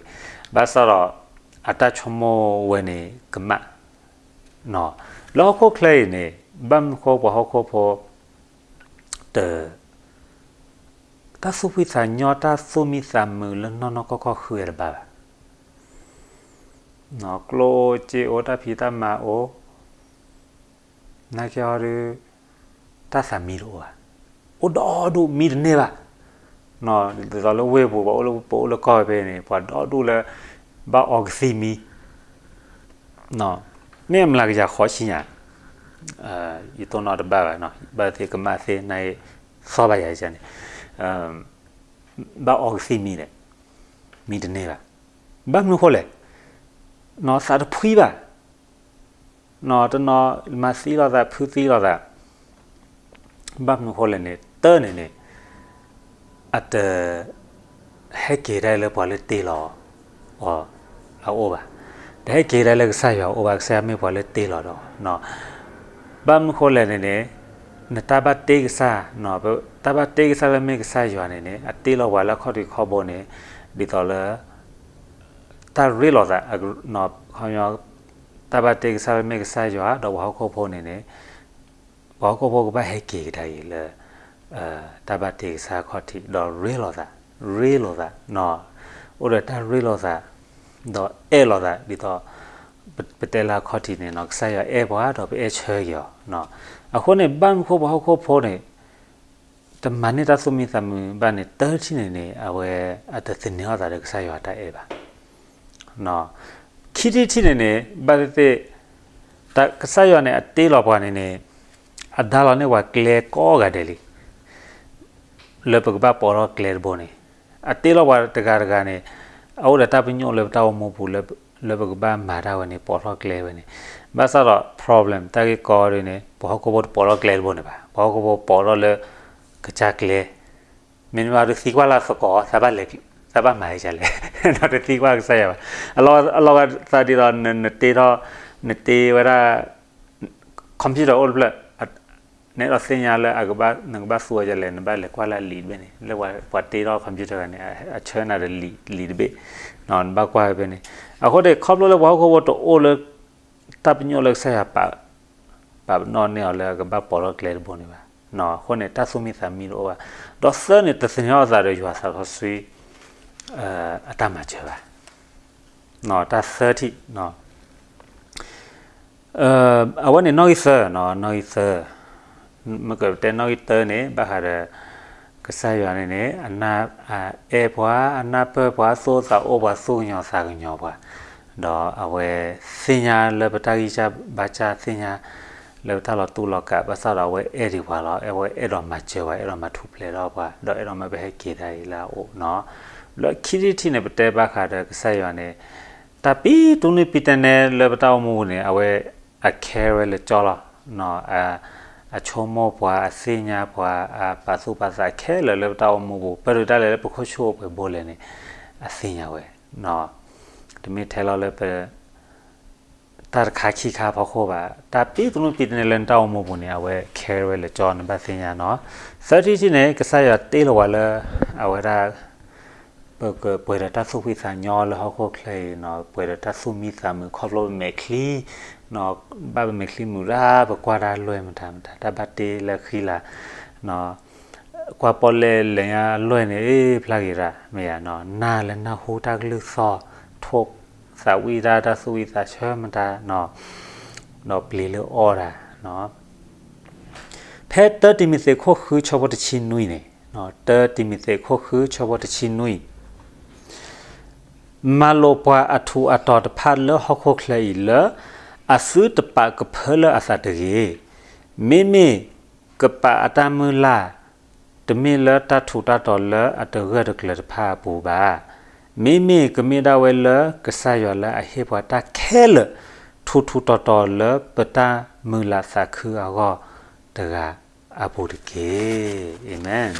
ဘၣ်ဆၣ်ဒီး အတၢ်ဆိကမိၣ်ဝဲန့ၣ်ကမၣ်, လၢဟီၣ်ခိၣ်ချၢအံၤန့ၣ် ဘၣ်မနုၤဃိပှၤဟီၣ်ခိၣ်ဖိ တ တၢ်သူၣ်ဖှံသးညီ တၢ်သူၣ်မံသးမုာ်လၢနီၢ်နီၢ်ကီၢ်ကီၢ်ဃုဝဲတဘၣ်ဘၣ်, ကျိၣ်စ့အိၣ် တၢ်ဖံးတၢ်မၤအိၣ်, နာ်က့ဟီဒုး တၢ်သးမံတအိၣ်ဘၣ်, အိၣ်ဒီဒူၣ်မံတန့ၢ်ဘၣ်, ဒ်သိးလၢဝ့ၢ်ပူၤ ပှၤအိၣ်လၢပအိၣ်လၢကီၢ်ဖဲန့ၣ် ပှၤဒီဒူၣ်လၢ ဘၣ်အီကသံၣ်မံ မ့ၢ်အမျးကယၤဃိးဆံညါ, ယတိၢ်နီၣ်တဘၣ်ဘၣ်, ဘၣ်သ့ၣ်ကမၣ်သ့ၣ်န့ၣ် သီၣ်ဘၣ်ယၤန့ၣ်, ဘၣ်အီကသံၣ်မံလဲၣ်, မံတန့ၢ်ဘၣ်, ဘၣ်မနုၤဃိလဲၣ်, သးတဖှံဘၣ်, တနီၤမၤသံလိာ်သး ဖုသံလိာ်သး, ဘၣ်မနုၤဃိလဲၣ်န့ၣ် တၢ်န့ၣ်န့ၣ် အတ ဟဲက့ၤဒၣ်လၢပှၤလၢတ့လီၤအီၤအအိၣ်ဘၣ်, တဟဲက့ၤဒၣ်လၢကစၢ်ယွၤအအိၣ်ဘၣ်, ကစၢ်ယွၤမ့ၢ်ပှၤလၢတ့လီၤဒီး, ဘၣ်မနုၤဃိလဲၣ်န့ၣ်န့ၣ် နတၢ်ဘၣ်တ့ကစၢ်, တၢ်ဘၣ်တ့ကစၢ်လၢမ့ၢ်ကစၢ်ယွၤန့ၣ်န့ၣ် အတ့လီၤပှၤလၢအခီၣ်ထံးခီၣ်ဘိန့ၣ် ဒ်သိးလၢ တၢ်ရ့လိာ်သး, တၢ်ဘၣ်တ့ကစၢ်လၢမ့ၢ်ကစၢ်ယွၤ ဒီးပှၤဟီၣ်ခိၣ်ဖိန့ၣ်န့ၣ် ပှၤဟီၣ်ခိၣ်ဖိကဘၣ်ဟဲက့ၤကဒါက့ၤလၢ တၢ်ဘၣ်တ့ကစၢ်အခီၣ်ထံး ဒီးရ့လိာ်သး, ရ့လိာ်သး, အိၣ်ဒီးတၢ်ရ့လိာ်သး, ဒီးအဲၣ်လိာ်သး ဒ်သိး ပတဲလၢအခီၣ်ထံးန့ၣ်နီၤ ကစၢ်ယွၤအဲၣ်ပှၤဒီးပအဲၣ်ဆၢက့ၤအီၤ, အဃိန့ၣ် ဘၣ်မနုၤဃိပှၤဟီၣ်ခိၣ်ဖိန့ၣ် တမၤန့ၢ်တၢ်သူၣ်မံသးမုာ်ဘၣ်န့ၣ် တၢထံၣ်န့ၣ်န့ၣ် အဝဲအတသန့ၤအီၣ်သးဒီးကစၢ်ယွၤတၢ်အဲၣ်ဘၣ်. ခံထံၣ်တထံၣ်န့ၣ်န့ၣ် ဘၣ်သ့ၣ်သ့ၣ် ကစၢ်ယွၤန့ၣ် အတ့လီၤပှၤန့ၣ်န့ၣ် အဒါလီၤန့ၢ်ပှၤကျဲကိးဂၤဒဲးလံ လၢပကဘၣ်ပိာ်ထီၣ်ကျဲတဘိန့ၣ်, အတ့လီၤပှၤတဂၤတဂၤန့ၣ် အအိၣ်ဒီးတၢ်ပညိၣ်လၢပတၢ်အိၣ်မူပူၤ လၢပကဘၣ်မၤတၢ်ဝဲန့ၣ် ပိာ်ထီၣ်ကျဲဝဲန့ၣ်, ဘၣ်ဆၣ်ဒီး problem တၢ်ဂ့ၢ်ကီဒ်န့ၣ် ပှၤဟီၣ်ခိၣ်ဖိတပိာ်ထီၣ်ကျဲတဘိန့ၣ်ဘၣ်, ပှၤဟီၣ်ခိၣ်ဖိပိာ်ထီၣ်လၢ က ကစၢ်ကျဲ, မ့မ့ၢ်ဘၣ်ဒုးသံကွၢ်လၢသကိး သးဘၣ်လဲၤ သးဘၣ်မၤဒ်လဲၣ်, ဒီးတသံကွၢ်ကစၢ်ယွၤဘၣ်. အလီၤ အလီၤဂာ်သးဒ်သိး နတ့ထီၣ် နတ့ဝဲဒၣ် computer အိၣ်တဖျၢၣ်, နအဲၣ်ဒိးသ့ၣ်ညါလၢအကဘၣ် နကဘၣ်သူအီၤဒ်လဲၣ်, နဘၣ်လဲၤကွၢ်လၢလံာ်တဘ့ၣ်န့ၣ်, လၢပှၤတ့ထီၣ် computer တဂၤန့ၣ် အဆၢနၤဒီးလံာ် လံာ်တဘ့ၣ်, နဘၣ်ကွၢ်ဝဲဖဲန့ၣ်. အဃိန့ၣ် ခီဖျိလၢပှၤဟီၣ်ခိၣ်ဖိတအိၣ်လၢ တၢ်ပညိၣ်လၢကစၢ်ယွၤပာ် ပာ်ပနီၣ်န့ၢ်အီၤလၢအကဘၣ်ပိာ်ထီၣ်ကျဲတဘိန့ၣ်ဘၣ်. အဃိန့ၣ် တၢ်သူၣ်မံသးမံတအိၣ်ဘၣ်. ဒီးသၢန့ၣ် တသ့ၣ်နီၣ်အသးဒီးယွၤသးစီဆှံ အတၢ်မၤစၢၤဘၣ်. တၢ်သၢထံၣ် အဝဲန့ၣ်နီၣ်ဂံၢ်သၢ, နီၣ်ဂံၢ်သၢ, မ့ၢ်ကတဲနီၣ်ဂံၢ်တၢန့ၣ် ဘၣ်ဃးဒီး ကစၢ်ယွၤန့ၣ်န့ၣ် အအဲၣ်ပှၤ, အနၢ်ပၢၢ်ပှၤ, အသူၣ်အိၣ်သးအိၣ်ပှၤ, သူၣ်ကညီၤသးကညီၤပှၤ, ဒီးအဝဲသ့ၣ်ညါလၢပတၢ်ဂံၢ်စၢ်ဘါစၢ်, သ့ၣ်ညါလၢပတၢ်လီၤတူာ်လီၤကာ်, ဘၣ်ဆၣ်ဒီးအဝဲအဲၣ်ဒံးပှၤလီၤ. အဝဲအဲၣ်ဒိးမၤစၢၤပှၤ, အဲၣ်ဒိးမၤထူၣ်ဖျဲးထီၣ်ပှၤ, ဒီးအဲၣ်ဒိးမၢပဟဲက့ၤတၢ်အံၤလၢအအိၣ်နီၤ. လၢခံထံၣ်တထံၣ်န့ၣ် ပတဲဘၣ်ဃးဒီးကစၢ်ယွၤန့ၣ် တၢ်ပံတနွံပံတနဲလၢပတၢ်အိၣ်မူပူၤန့ၣ် အဝဲအ care ဝဲလၢကၠီလီၤ. အဆိကမိၣ်ပှၤ, အသ့ၣ်ညါပှၤ, အပာ်သူၣ်ပာ်သးခဲလၢာ်လၢပတၢ်အိၣ်မူပူၤ, ပၢၢ်ဒုးတၢ်လဲၤလၢပခိၣ်ဆူၣ်အိၣ်ပှဲၤဘိလဲၣ်န့ၣ် အသ့ၣ်ညါဝဲ. တမ့ၢ်ထဲလီၤလၢပ တၢ်တခါခံခါအဖီခိၣ်ဘၣ်. တၢ်ပံတနွံပံတနဲလၢနတၢ်အိၣ်မူပူၤန့ၣ် အဝဲ care ဝဲလၢကၠီ နဘၣ်သ့ၣ်ညါနီၤ. သၢထံၣ်တထံၣ်န့ၣ် ကစၢ်ယွၤတ့လီၤဝဲလၢ အဝဲဒၣ် ပကပှဲၤဒီးတၢ်သူၣ်ဖှံသးညီလၢဟီၣ်ခိၣ်ချၢအံၤနီၤ, ပှဲၤဒီးတၢ်သူၣ်မံသးမုာ်ခီဖျိပမဲာ်ချံ, ဘၣ်ပမဲာ်ချံမုာ်ဒၣ် ပကွၢ်တၢ်လွဲၢ်မတၤမတၤ, တၢ်ဘၣ်တ့လၢဃံလၤ ကွၢ်ပီၣ်လဲၣ်လဲၤညါလွဲၢ်န့ၣ် အ့ၣ် ဖျါဂ့ၤရၣ် မ့ၢ်ယၤနီၤ, နၢ်လၢနၢ်ဟူတၢ်ကလုၢ်သီၣ်, ထိၣ်သးဝံၣ်တၢ်, တၢ်သူၣ်ဝံၣ်သးဆၢမတၤနီၤ, ဒီးပျ့ၤလၢအီၣ်တၢ်နီၤ. ဖဲတၢတံၤမသ့းခိၣ်ဃု ဆၢဖိတဆံနွံန့ၣ်, တၢတံၤမသ့းခိၣ်ဃု ဆၢဖိတဆံနွံ မၤလိာ်ပှၤအထူးအတီၤတဖၣ်လၢဟီၣ်ခိၣ်ချၢအံၤလၢ အသုတပာ်ကဖၢလၢအသးတဂ့ၤ. မ့မ့ၢ်ကပာ်အတၢ်မုၢ်လၢ် တမ့ၢ်လၢတၢ်ထူးတၢ်တီၤလၢအတဂၢၢ်တကျၢၤတဖၣ်အပူၤဘၣ်. မ့မ့ၢ်ကမ့ၢ်ဒၣ်ဝဲလၢကစၢ်ယွၤလၢအဟ့ၣ်ပှၤတၢ်ခဲလၢာ် ထူးထူးတီၤတီၤလၢပတၢ်မုၢ်လၢ်သးခုအဂီၢ်တဂၤ အပူၤတက့ၢ်. အၤမ့ၣ်.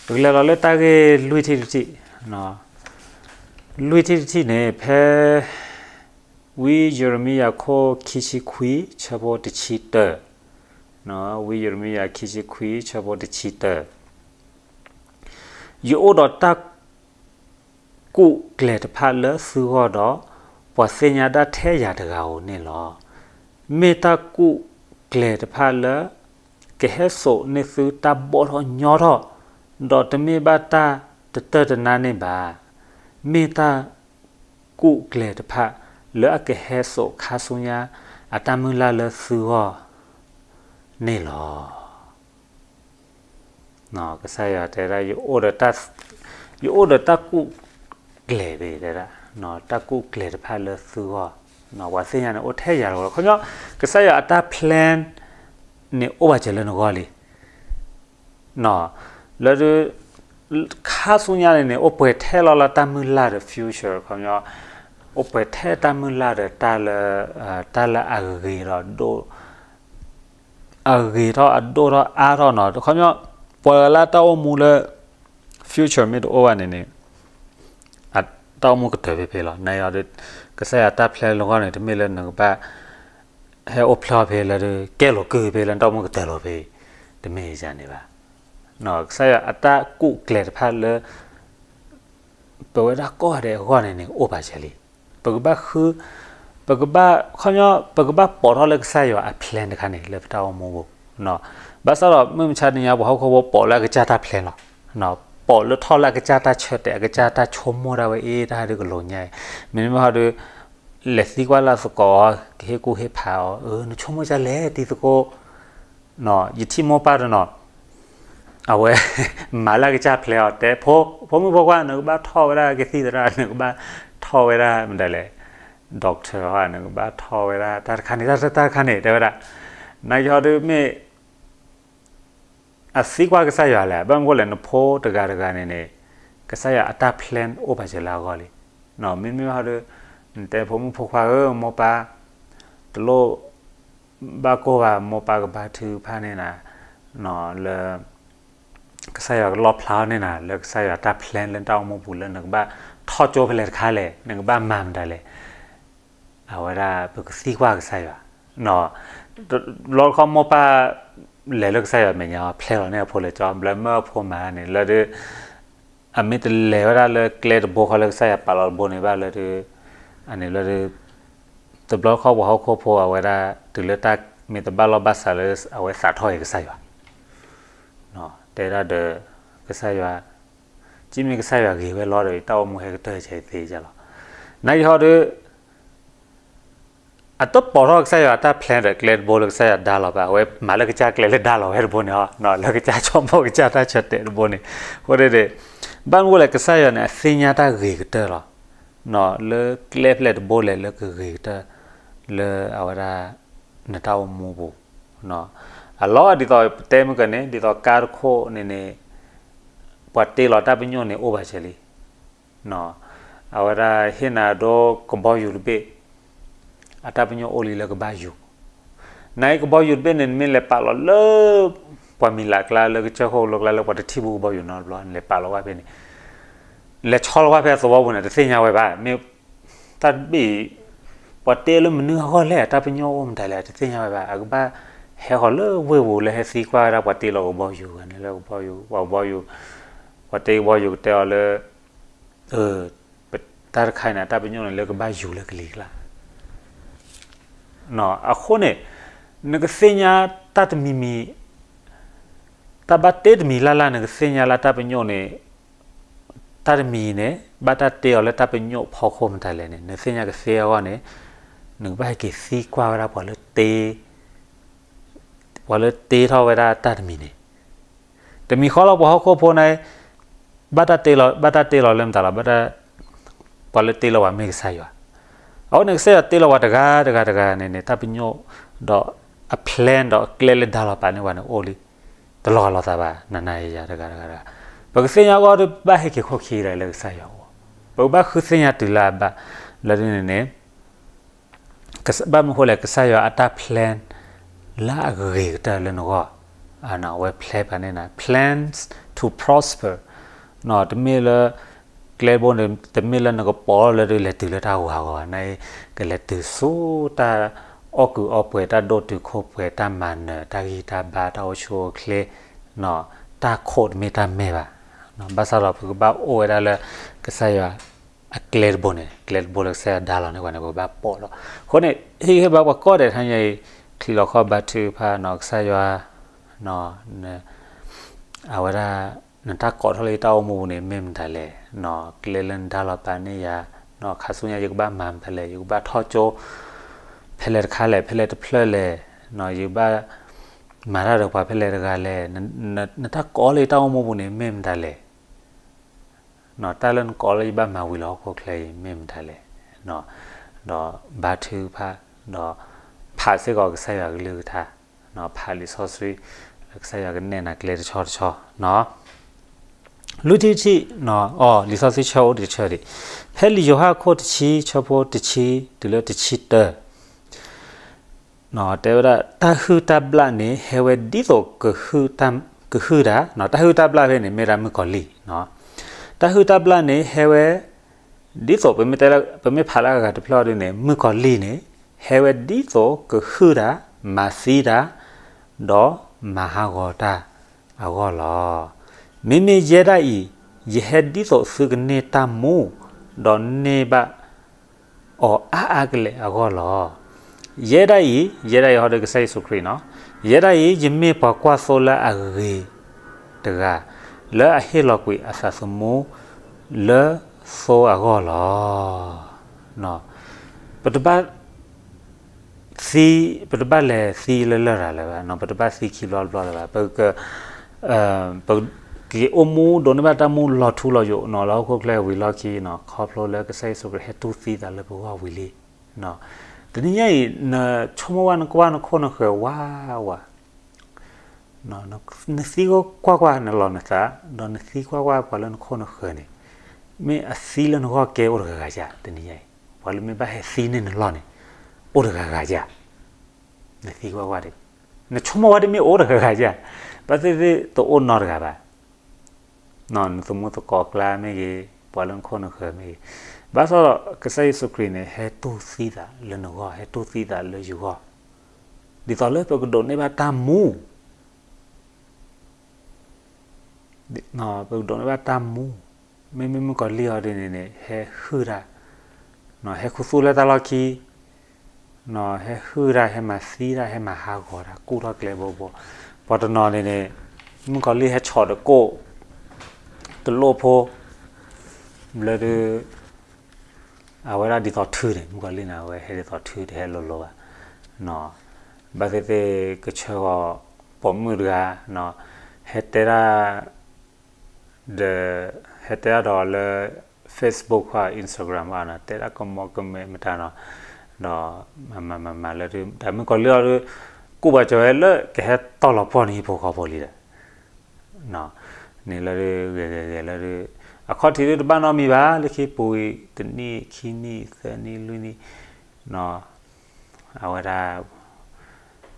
ပကလဲၤလီၤလၢတၢ်ဂ့ၢ်လွံၢ်ထံၣ်တထံၣ်, လွံၢ်ထံၣ်တထံၣ်န့ၣ် ဖဲ ဝံယံးရမံယၤခိၣ်ခံဆံခွံ ဆၢဖိတဆံတၢ, ဝံယံးရမံယၤခံဆံခွံ ဆၢဖိတဆံတၢ ယအိၣ်ဒီးတၢ် ကူၣ်ကျဲၤတဖၣ်လၢသုဂီၢ်ဒီး ပှၤသ့ၣ်ညါဒၣ်ထဲယၤတဂၤဧိၤန့ၣ်လီၤ. မ့ၢ်တၢ်ကူၣ်ကျဲၤတဖၣ်လၢ ကဟဲစိာ်န့ၢ်သုတၢ်ဘီၣ်ထီၣ်ညီထီၣ်, ဒီးတမ့ၢ်ဘၣ်တၢ်တတၢၢ်တနါန့ၣ်ဘၣ်. မ့ၢ်တၢ်ကူၣ်ကျဲၤတဖၣ် လၢအကဟဲစိာ်ခါဆူညါ အတၢ်မုၢ်လၢ်လၢသုဂီၢ်န့ၣ်လီၤ. ကစၢ်ယွၤတဲဒၣ် ယအိၣ်ဒီးတၢ်ကူၣ်ကျဲၤဘၣ်တဲဒၣ်, တၢ်ကူၣ်ကျဲၤတဖၣ်လၢသုဂီၢ်, ပှၤသ့ၣ်ညါန့ၣ်အိၣ်ထဲယၤလီၤ. ခီပညီ ကစၢ်ယွၤအတၢ် plan န့ၣ်အိၣ်ဘၣ်စၢၤလၢနဂီၢ်လံ. လၢ ခါဆူညါန့ၣ်န့ၣ် အိၣ်ပှဲၤထဲလီၤလၢတၢ်မုၢ်လၢ်ဒီး future ခီပညီ, အိၣ်ပှဲၤထဲတၢ်မုၢ်လၢ်ဒီးတၢ်လၢ တၢ်လၢအဂ့ၤဒီးဒိၣ် အဂ့ၤထီၣ်အဒိၣ်ထီၣ်အါထီၣ်နီၤ. ခီပညီ ပှၤလၢတၢ်အိၣ်မူလၢ future မ့ၢ်တအိၣ်ဘၣ်န့ၣ်န့ၣ် တၢ်အိၣ်မူကတၢၢ်ဖဲဖဲလီၤ. နယီၤဒီး ကစၢ်ယွၤတၢ် plan လၢဂီၢ်န့ၣ် တမ့ၢ်လၢနကဘၣ် ဟဲအိၣ်ဖျဲၣ်ဖဲလၢ ကဲလိာ်ကွံာ်ဖဲလၢနတၢ်အိၣ်မူကတၢၢ်လီၤဖဲ, တမ့ၢ်ယၤန့ၣ်ဘၣ်. ကစၢ်ယွၤအတၢ်ကူၣ်ကျဲၤတဖၣ်လၢ ပဝဲဒၣ်ကိးဂၤဒဲးအဂီၢ်န့ၣ်န့ၣ် အိၣ်ဘၣ်စၢၤလံ. ပကဘၣ်ဃု ပကဘၣ် ခီပညီ ပကဘၣ်ပိာ်ထီၣ်လၢကစၢ်ယွၤအ plan တခါန့ၣ် လၢပတၢ်အိၣ်မူပူၤ, ဘၣ်ဆၣ်ဒီးမုၢ်မဆါတနံၤညါ ပှၤဟီၣ်ခိၣ်ဖိပိာ်လၢအကစၢ်တၢ် plan လီၤ. ပိာ်လၢထီၣ်လၢအကစၢ်တၢ်ဆၢတဲာ် အကစၢ်တၢ်ဆိကမိၣ်ဒၣ်ဝဲအ့ၣ် တၢ်ဟဲဒုးကလိာ်ညါအံၤ, မ့မ့ၢ်ဟီဒုး လဲၤသံကွၢ်လၢသကိး ကဟ့ၣ်ကူၣ်ဟ့ၣ်ဖးအီၤ, နဆိကမိၣ်ဒ်လဲၣ်တံၤသကိး ယထံၣ်မိၢ်ပၢ်တနီၤ အဝဲ မၤလၢအကစၢ် plan အီၤ တဲ ဖိမုၣ်ဖိခွါ နကဘၣ်ထီၣ်ဝဲဒၣ်ကသံၣ်သရၣ် နကဘၣ်ထီၣ်ဝဲဒၣ်မတၤလဲၣ် doctor နကဘၣ်ထီၣ်ဝဲဒၣ်တၢ်တခါန့ၣ် တၢ်တခါန့ၣ် တဲဝဲဒၣ်. နယီၤဒုးမ့ၢ် အသံကွၢ်ကစၢ်ယွၤလဲၣ်, ဘၣ်မနုၤလဲၣ် နဖိတဂၤတဂၤန့ၣ်န့ၣ် ကစၢ်ယွၤအတၢ် plan အိၣ်ဘၣ်စၢၤလၢအဂီၢ်လံ. မ့မ့ၢ်ဟီဒုး နတဲဖိမုၣ်ဖိခွါဧၢ မိၢ်ပၢ် တလိၣ် ဘၣ်ကိၢ်ဘၣ် မိၢ်ပၢ်ကဘါထုကဖၣ်န့ၢ်နၤ, လၢ ကစၢ်ယွၤကလီၣ်ဖျါအီၤန့ၣ်နၤ လၢကစၢ်ယွၤတၢ် plan လၢနတၢ်အိၣ်မူပူၤလၢနကဘၣ်ထီၣ်ကၠိဖဲလဲၣ်တခါလဲၣ် နကဘၣ်မၤမတၤလဲၣ်, အဝဲဒၣ်ပကသံကွၢ်ကစၢ်ယွၤ, ဘျီတခီမိၢ်ပၢ် လဲၤလၢကစၢ်ယွၤမဲာ်ညါ plan လီၤန့ၢ်အဖိလဲၤကၠိ ဘျီမ့ၢ်အဖိမၤန့ၣ် လၢဒုး အမ့ၢ်တလဲၤဝဲဒၣ်လၢကျဲတဘိဃီလၢကစၢ်ယွၤပာ်လီၤတဘိန့ၣ်ဘၣ်လၢဒုး အန့ၣ်လၢဒုး တဘျီတခီပှၤဟီၣ်ခိၣ်ဖိအဝဲဒၣ် တုၤလၢတၢ်မ့ၢ်တဘၣ်လိာ်ဘၣ်စးလၢအဝဲသးထီၣ်က့ၤကစၢ်ယွၤ, တဲဒၣ်ဒီး ကစၢ်ယွၤ ကမ့ၢ်ကစၢ်ယွၤဂ့ၤဝဲလီၤဒီး တၢ်အိၣ်မူဟဲကတၢၢ်ဆဲးသ့ကလီၤ. နာ်က့ဟီဒီး အတပိာ်ထီၣ်ကစၢ်ယွၤအတၢ် plan ဒီးကျဲတဘိလၢကစၢ်ယွၤဒါလီၤဘၣ်, အဝဲမၤလၢကစၢ်ကျဲလၢဒါလီၤဝဲတဘိန့ၣ်, လၢကစၢ်ဆိကမိၣ်ကစၢ်တၢ်ဆၢတဲာ်တဘိန့ၣ်, အဃိန့ၣ် ဘၣ်မနုၤအဃိလဲၣ် ကစၢ်ယွၤန့ၣ် အသ့ၣ်ညါတၢ်ဂ့ၤကတၢၢ်လီၤ. လၢကျဲဖဲလဲၣ်တဘိလဲၣ်လၢကဂ့ၤကတၢၢ် လၢအဝဲဒၣ် နတၢ်အိၣ်မူပူၤ အလီၢ်ဒ်သိးပတဲမုၢ်ကန့ၣ် ဒ်သိးကါတခိၣ်န့ၣ်န့ၣ် ပှၤတ့လီၤတၢ်ပညိၣ်န့ၣ်အိၣ်ဘၣ်စဲလံ. အဝဲဒၣ်ဟ့ၣ်နၤဒိကဘီယူၤတဘ့ၣ် အတၢ်ပညိၣ်အိၣ်လံလၢကဘၣ်ယူၤ, နာ်က့ကဘီယူၤတဘ့ၣ်န့ၣ် နမ့ၢ်လဲၤပာ်လီၤလၢ ပှၤမံၤလးကျါလၢကစၢၢ်ခိၣ်လိကျါလၢပှၤတထံၣ်ဘူးကဘီယူၤနီတဘျီ နလဲၤပာ်လီၤဝဲဖဲန့ၣ် လဲၤဆီလီၤဝဲဖဲအသဝီပူၤန့ၣ် တသ့ၣ်ညါဝဲဘၣ်, မ့ၢ် တၢ်တဘ့ၣ်အံၤ ပှၤတ့လၢမနုၤအဂီၢ်လဲၣ် အတၢ်ပညိၣ်အိၣ်မတၤလဲၣ် တသ့ၣ်ညါဝဲဘၣ်, အကဘၣ်ဟဲဃီၤလၢဝ့ၢ်ပူၤလၢဟဲသံကွၢ်ဝဲဒၣ်ပှၤတ့လီၤကဘီယူၤန့ၣ်လၢကဘီယူၤ ပှၤကဘီယူၤ ပှၤတ့ကဘီယူၤကတဲအီၤလၢ တၢ်တခါအံၤန့ၣ် အတၢ်ပညိၣ်န့ၣ်လၢကဘၣ်ယူၤလၢကလံၤကျါ အဃိန့ၣ် နကသ့ၣ်ညါတၢ်တမံၤမံၤ တၢ်ဘၣ်တ့တမံၤလၢ်လၢ် နကသ့ၣ်ညါလၢတၢ်ပညိၣ်န့ၣ် တၢ်တမံၤန့ၣ် ဘၣ်တၢ်တ့အီၤလၢတၢ်ပညိၣ်ဖီခိၣ်မတၤလဲၣ်န့ၣ် နသ့ၣ်ညါကသ့အဂီၢ်န့ၣ် နကဘၣ်ဟဲက့ၤသံကွၢ်ဝဲဒၣ်ပှၤလၢတ့ ပှၤလၢတ့ထီၣ်ဝဲဒၣ်တၢ်တမံၤန့ၣ် တမံၤဃီလီၤပှၤဟီၣ်ခိၣ်ဖိန့ၣ် ဘၣ်တၢ်တ့လီၤ ဘၣ်တၢ်တ့လီၤလၢမတၤလီၤ ဘၣ်တၢ် ပှၤလၢတ့လီၤပှၤမ့ၢ်ကစၢ်ယွၤ, အဃိန့ၣ် ကစၢ်ယွၤတ့လီၤပှၤတဂၤတဂၤတဂၤန့ၣ်န့ၣ် တၢ်ပညိၣ် ဒီးအ plan ဒီးအကျဲလၢဒါလီၤပာ်န့ၢ်ပှၤန့ၣ်အိၣ်လံ တလီၤဂာ်လိာ်သးဘၣ် နၤနၤယၤယၤတဂၤတဂၤတဂၤ, ပကသ့ၣ်ညါအဂီၢ်ဒီးဘၣ်ဟဲက့ၤခိၣ်ခံလၢကစၢ်ယွၤအအိၣ်, ပကဘၣ်ဃုသ့ၣ်ညါတုၤလၢအဘၣ် လၢဒ်န့ၣ်န့ၣ် ဘၣ်မနုၤအဃိလဲၣ် ကစၢ်ယွၤအတၢ် plan လၢအဂ့ၤကတၢၢ်လၢနဂီၢ် အဝဲ plan ပာ်န့ၢ်နၤ plans to prosper တမ့ၢ်လၢ ကျဲဘိန့ၣ် တမ့ၢ်လၢနကပိာ်လၢဒုးလဲၤတုၤလၢတၢ်ဂီၤဂီၤဘၣ် န ကလဲၤတုၤဆူတၢ်အီၣ်ကုာ်အီပှဲၤ တၢ်ဒိၣ်တုာ်ခိၣ်ပှဲၤ တၢ်မၤနၢၤ တၢ်ဂံၢ်တၢ်ဘါ တၢ်အိၣ်ဆူၣ်အိၣ်ချ့ တၢ်ခိၣ်တမ့ၢ်တၢ်မဲၢ်ဘၣ်. ဘၣ်ဆၣ်ဒီးပကဘၣ်အိၣ်ဝဲဒၣ်လၢ ကစၢ်ယွၤအကျဲတဘိန့ၣ် ကျဲတဘိလၢကစၢ်ယွၤဒါလီၤန့ၢ်ပှၤန့ၣ် ပကဘၣ်ပိာ်လီၤ. အဃိန့ၣ် ဟ့ၣ်ဂံၢ်ဟ့ၣ်ဘါပှၤကိးဂၤဒဲးတဟါညါအံၤ ချံးလီၤခီၣ်ဘါထုကဖၣ်နီၤ ကစၢ်ယွၤ အဝဲဒၣ် နတၢ်ကိးထီၣ်လၢယတၢ်အိၣ်မူပူၤန့ၣ် မ့ၢ်မတၤလဲၣ်, ကျဲလၢနဒါလီၤပာ်န့ၢ်ယၤ ခါဆူညါယကဘၣ်မၤမတၤလဲၣ်, ယကဘၣ်ထီၣ်ကၠိ ဖဲလဲၣ်တခါလဲၣ်, ဖဲလဲၣ်တဖျၢၣ်လဲၣ်, ယကဘၣ်မၤတၢ်ဒီးပှၤဖဲလဲၣ်တဂၤလဲၣ်, နတၢ်ကိးလၢယတၢ်အိၣ်မူပူၤန့ၣ် မ့ၢ်မတၤလဲၣ်. တၢ်လၢနကိးလၢယဘၣ်မၤဝံၤလၢဟီၣ်ခိၣ်ချၢအံၤ မ့ၢ်မတၤလဲၣ်. ဒီးဘါထုကဖၣ်, ဒီးဖးစ့ၢ်ကီးကစၢ်ယွၤကလုၢ်ကထါ, ဖးလံာ်စီဆှံ လၢကစၢ်ယွၤကနဲၣ်နၤကျဲတဆီတဆီ လွံၢ်ထံၣ်တထံၣ်, အီ လံာ်စီဆှံဆၢအိၣ်တဆၢဒံး, ဖဲလံာ်ယိၤဟၣ်ခိၣ်တဆံ ဆၢဖိတဆံတုၤလၢတဆံတၢ တဲဝဲဒၣ် တၢ်ဟုၣ်တၢ်ဘျၣ်န့ၣ် ဟဲဝဲဒ်သိး ကဟုၣ်တၢ်, တၢ်ဟုၣ်တၢ်ဘျၣ်ဖဲန့ၣ် မ့ၢ်ဒၣ်မုၣ်ကီၤလံၢ်, တၢ်ဟုၣ်တၢ်ဘျၣ်န့ၣ် ဟဲဝဲ ဒ်သိး ပမ့ၢ်ဖးလၢအဂၤတဖျၢၣ်ဒ်န့ၣ် မုၣ်ကီၤလံၢ်န့ၣ် ဟဲဝဲဒ်သိးကဟုၣ်တၢ်, မၤသံတၢ်, ဒီးမၤဟးဂီၤတၢ်အဂီၢ်လီၤ. မ့မ့ၢ်ယဲဒၣ်အံၤ, ယဟဲဒ်သိးသုကန့ၢ်တၢ်မူ, ဒီးန့ၢ်ဘၣ် အီၤအါအါကလဲာ်အဂီၢ်လီၤ. ယဲဒၣ်အံၤ, ယဲဒၣ်အံၤဟီဒီးကစၢ်ယ့ၣ်ၡူးခရံာ်နီၤ, ယဲဒၣ်အံၤ ယမ့ၢ်ပှၤကွၢ်သိလၢအဂ့ၤတဂၤ, လၢအဟ့ၣ်လီၤကွံာ်အသးသမူလၢသိအဂီၢ်လီၤ. ပတဘၣ် သံ, ပတဘၣ်လဲၤသံလၢလရာ်လၢၤဘၣ်, ပတဘၣ်သံခံဘျီတဘျီလၢၤဘၣ်, ပက ပက့ၤအိၣ်မူဒိးန့ၢ်ဘၣ်တၢ်မူလီၤထူလီၤယိာ်နီၤ လၢဟီၣ်ခိၣ်ချၢဝံၤလီၢ်ခံနီၤ ခီဖျိလၢကစၢ်ယ့ၣ်ၡူးခရံာ်ဟဲတူၢ်သံသးလၢပဂီၢ်ဝံၤလံ. တနံၤညါအံၤ နဆိကမိၣ်ဝဲနကွၢ်နခိၣ်နဃၢၤဝးဝး နသံကွၢ်ကွၢ်နလီၢ်နသး ဒီးနသံကွၢ်ကွၢ်ပှၤလၢနခိၣ်နဃၢၤန့ၣ် မ့ၢ်အသံလၢနဂီၢ်ကဲအိၣ်တဂၤဂၤဧါ တနံၤညါအံၤ ပှၤလၢမ့ၢ်ဘၣ်ဟဲသံန့ၢ်နလီၢ်န့ၣ် အိၣ်တဂၤဂၤဧါ. နသံကွၢ်ကွၢ်ဒ် နဆိကမိၣ်ဝဲဒ်မ့ၢ်အိၣ်တဂၤဂၤဧါ. ဘၣ်သ့ၣ်သ့ၣ်တအိၣ်နီတဂၤဘၣ်. နသမူသကိးကျါမ့ၢ်ဂ့ၤ, ပှၤလၢနခိၣ်နဃၢၤမ့ၢ်ဂ့ၤ, ဘၣ်ဆၣ်ဒီးကစၢ်ယ့ၣ်ၡူးခရံာ်န့ၣ် ဟဲတူၢ်သံသးလၢနဂီၢ်, ဟဲတူၢ်သံသးလၢယဂီၢ်, ဒ်သိးလၢပကဒိးန့ၢ်ဘၣ်တၢ်မူ ပကဒိးန့ၢ်ဘၣ်တၢ်မူ, မ့မ့ၢ်မုၣ်ကီၤလံၢ်အီၤဒ်န့ၣ်န့ၣ် ဟဲဟုၣ်တၢ်, ဟဲခူသူၣ်လၢတၢ်လီၢ်ခံ, ဟဲဟုၣ်တၢ်, ဟဲမၤသံတၢ်, ဟဲမၤဟးဂီၤတၢ်, ကူၣ်ထီၣ်ကျဲဘိဘိ, ပှၤတနီၤန့ၣ်န့ၣ် မုၣ်ကီၤလံၢ်ဟဲဆီၣ်တကိၣ်, တလိၣ်ဖိ, ဘျီဒုး အဝဲဒၣ်ဒ်သိးထုန့ၣ် မုၣ်ကီၤလံၢ်န့ၣ် အဝဲဟဲဒ်သိးထုတဟဲလိၤလိၤဘၣ်, ဘၣ်သ့ၣ်သ့ၣ်ကဆၢဂီၤပိာ်မုၣ်တဂၤ, ဟဲတဲဒၣ် ဒီး ဟဲတဲဒၣ်ဒီးလၢ Facebook ခီ Instagram ဘၣ်နီၤ တဲဒၣ်ကမီၤကမဲာ်မတၤနီၤ, ဒီးမၤမၤမၤမၤလၢဒုး တၢ်မုၣ်ကီၤလံၢ်အီၤဒုး ကူၣ်ဘၣ်ကၠီၤဝဲလၢကဟဲတီၢ်လီၤပှီၢ်န့ၣ်ဟံၣ်ဖိဃီဖိလံဒီး န့ၣ်လၢဒုးဂဲၤဂဲၤဂဲၤလၢဒုး အခီၣ်ထံးဒုးတဘၣ်နီတမံၤဘၣ် လၢခံပူၤဝံၤ တနံၣ်ခံနံၣ်သၢနံၣ်လွံၢ်နံၣ် အဝဲဒၣ်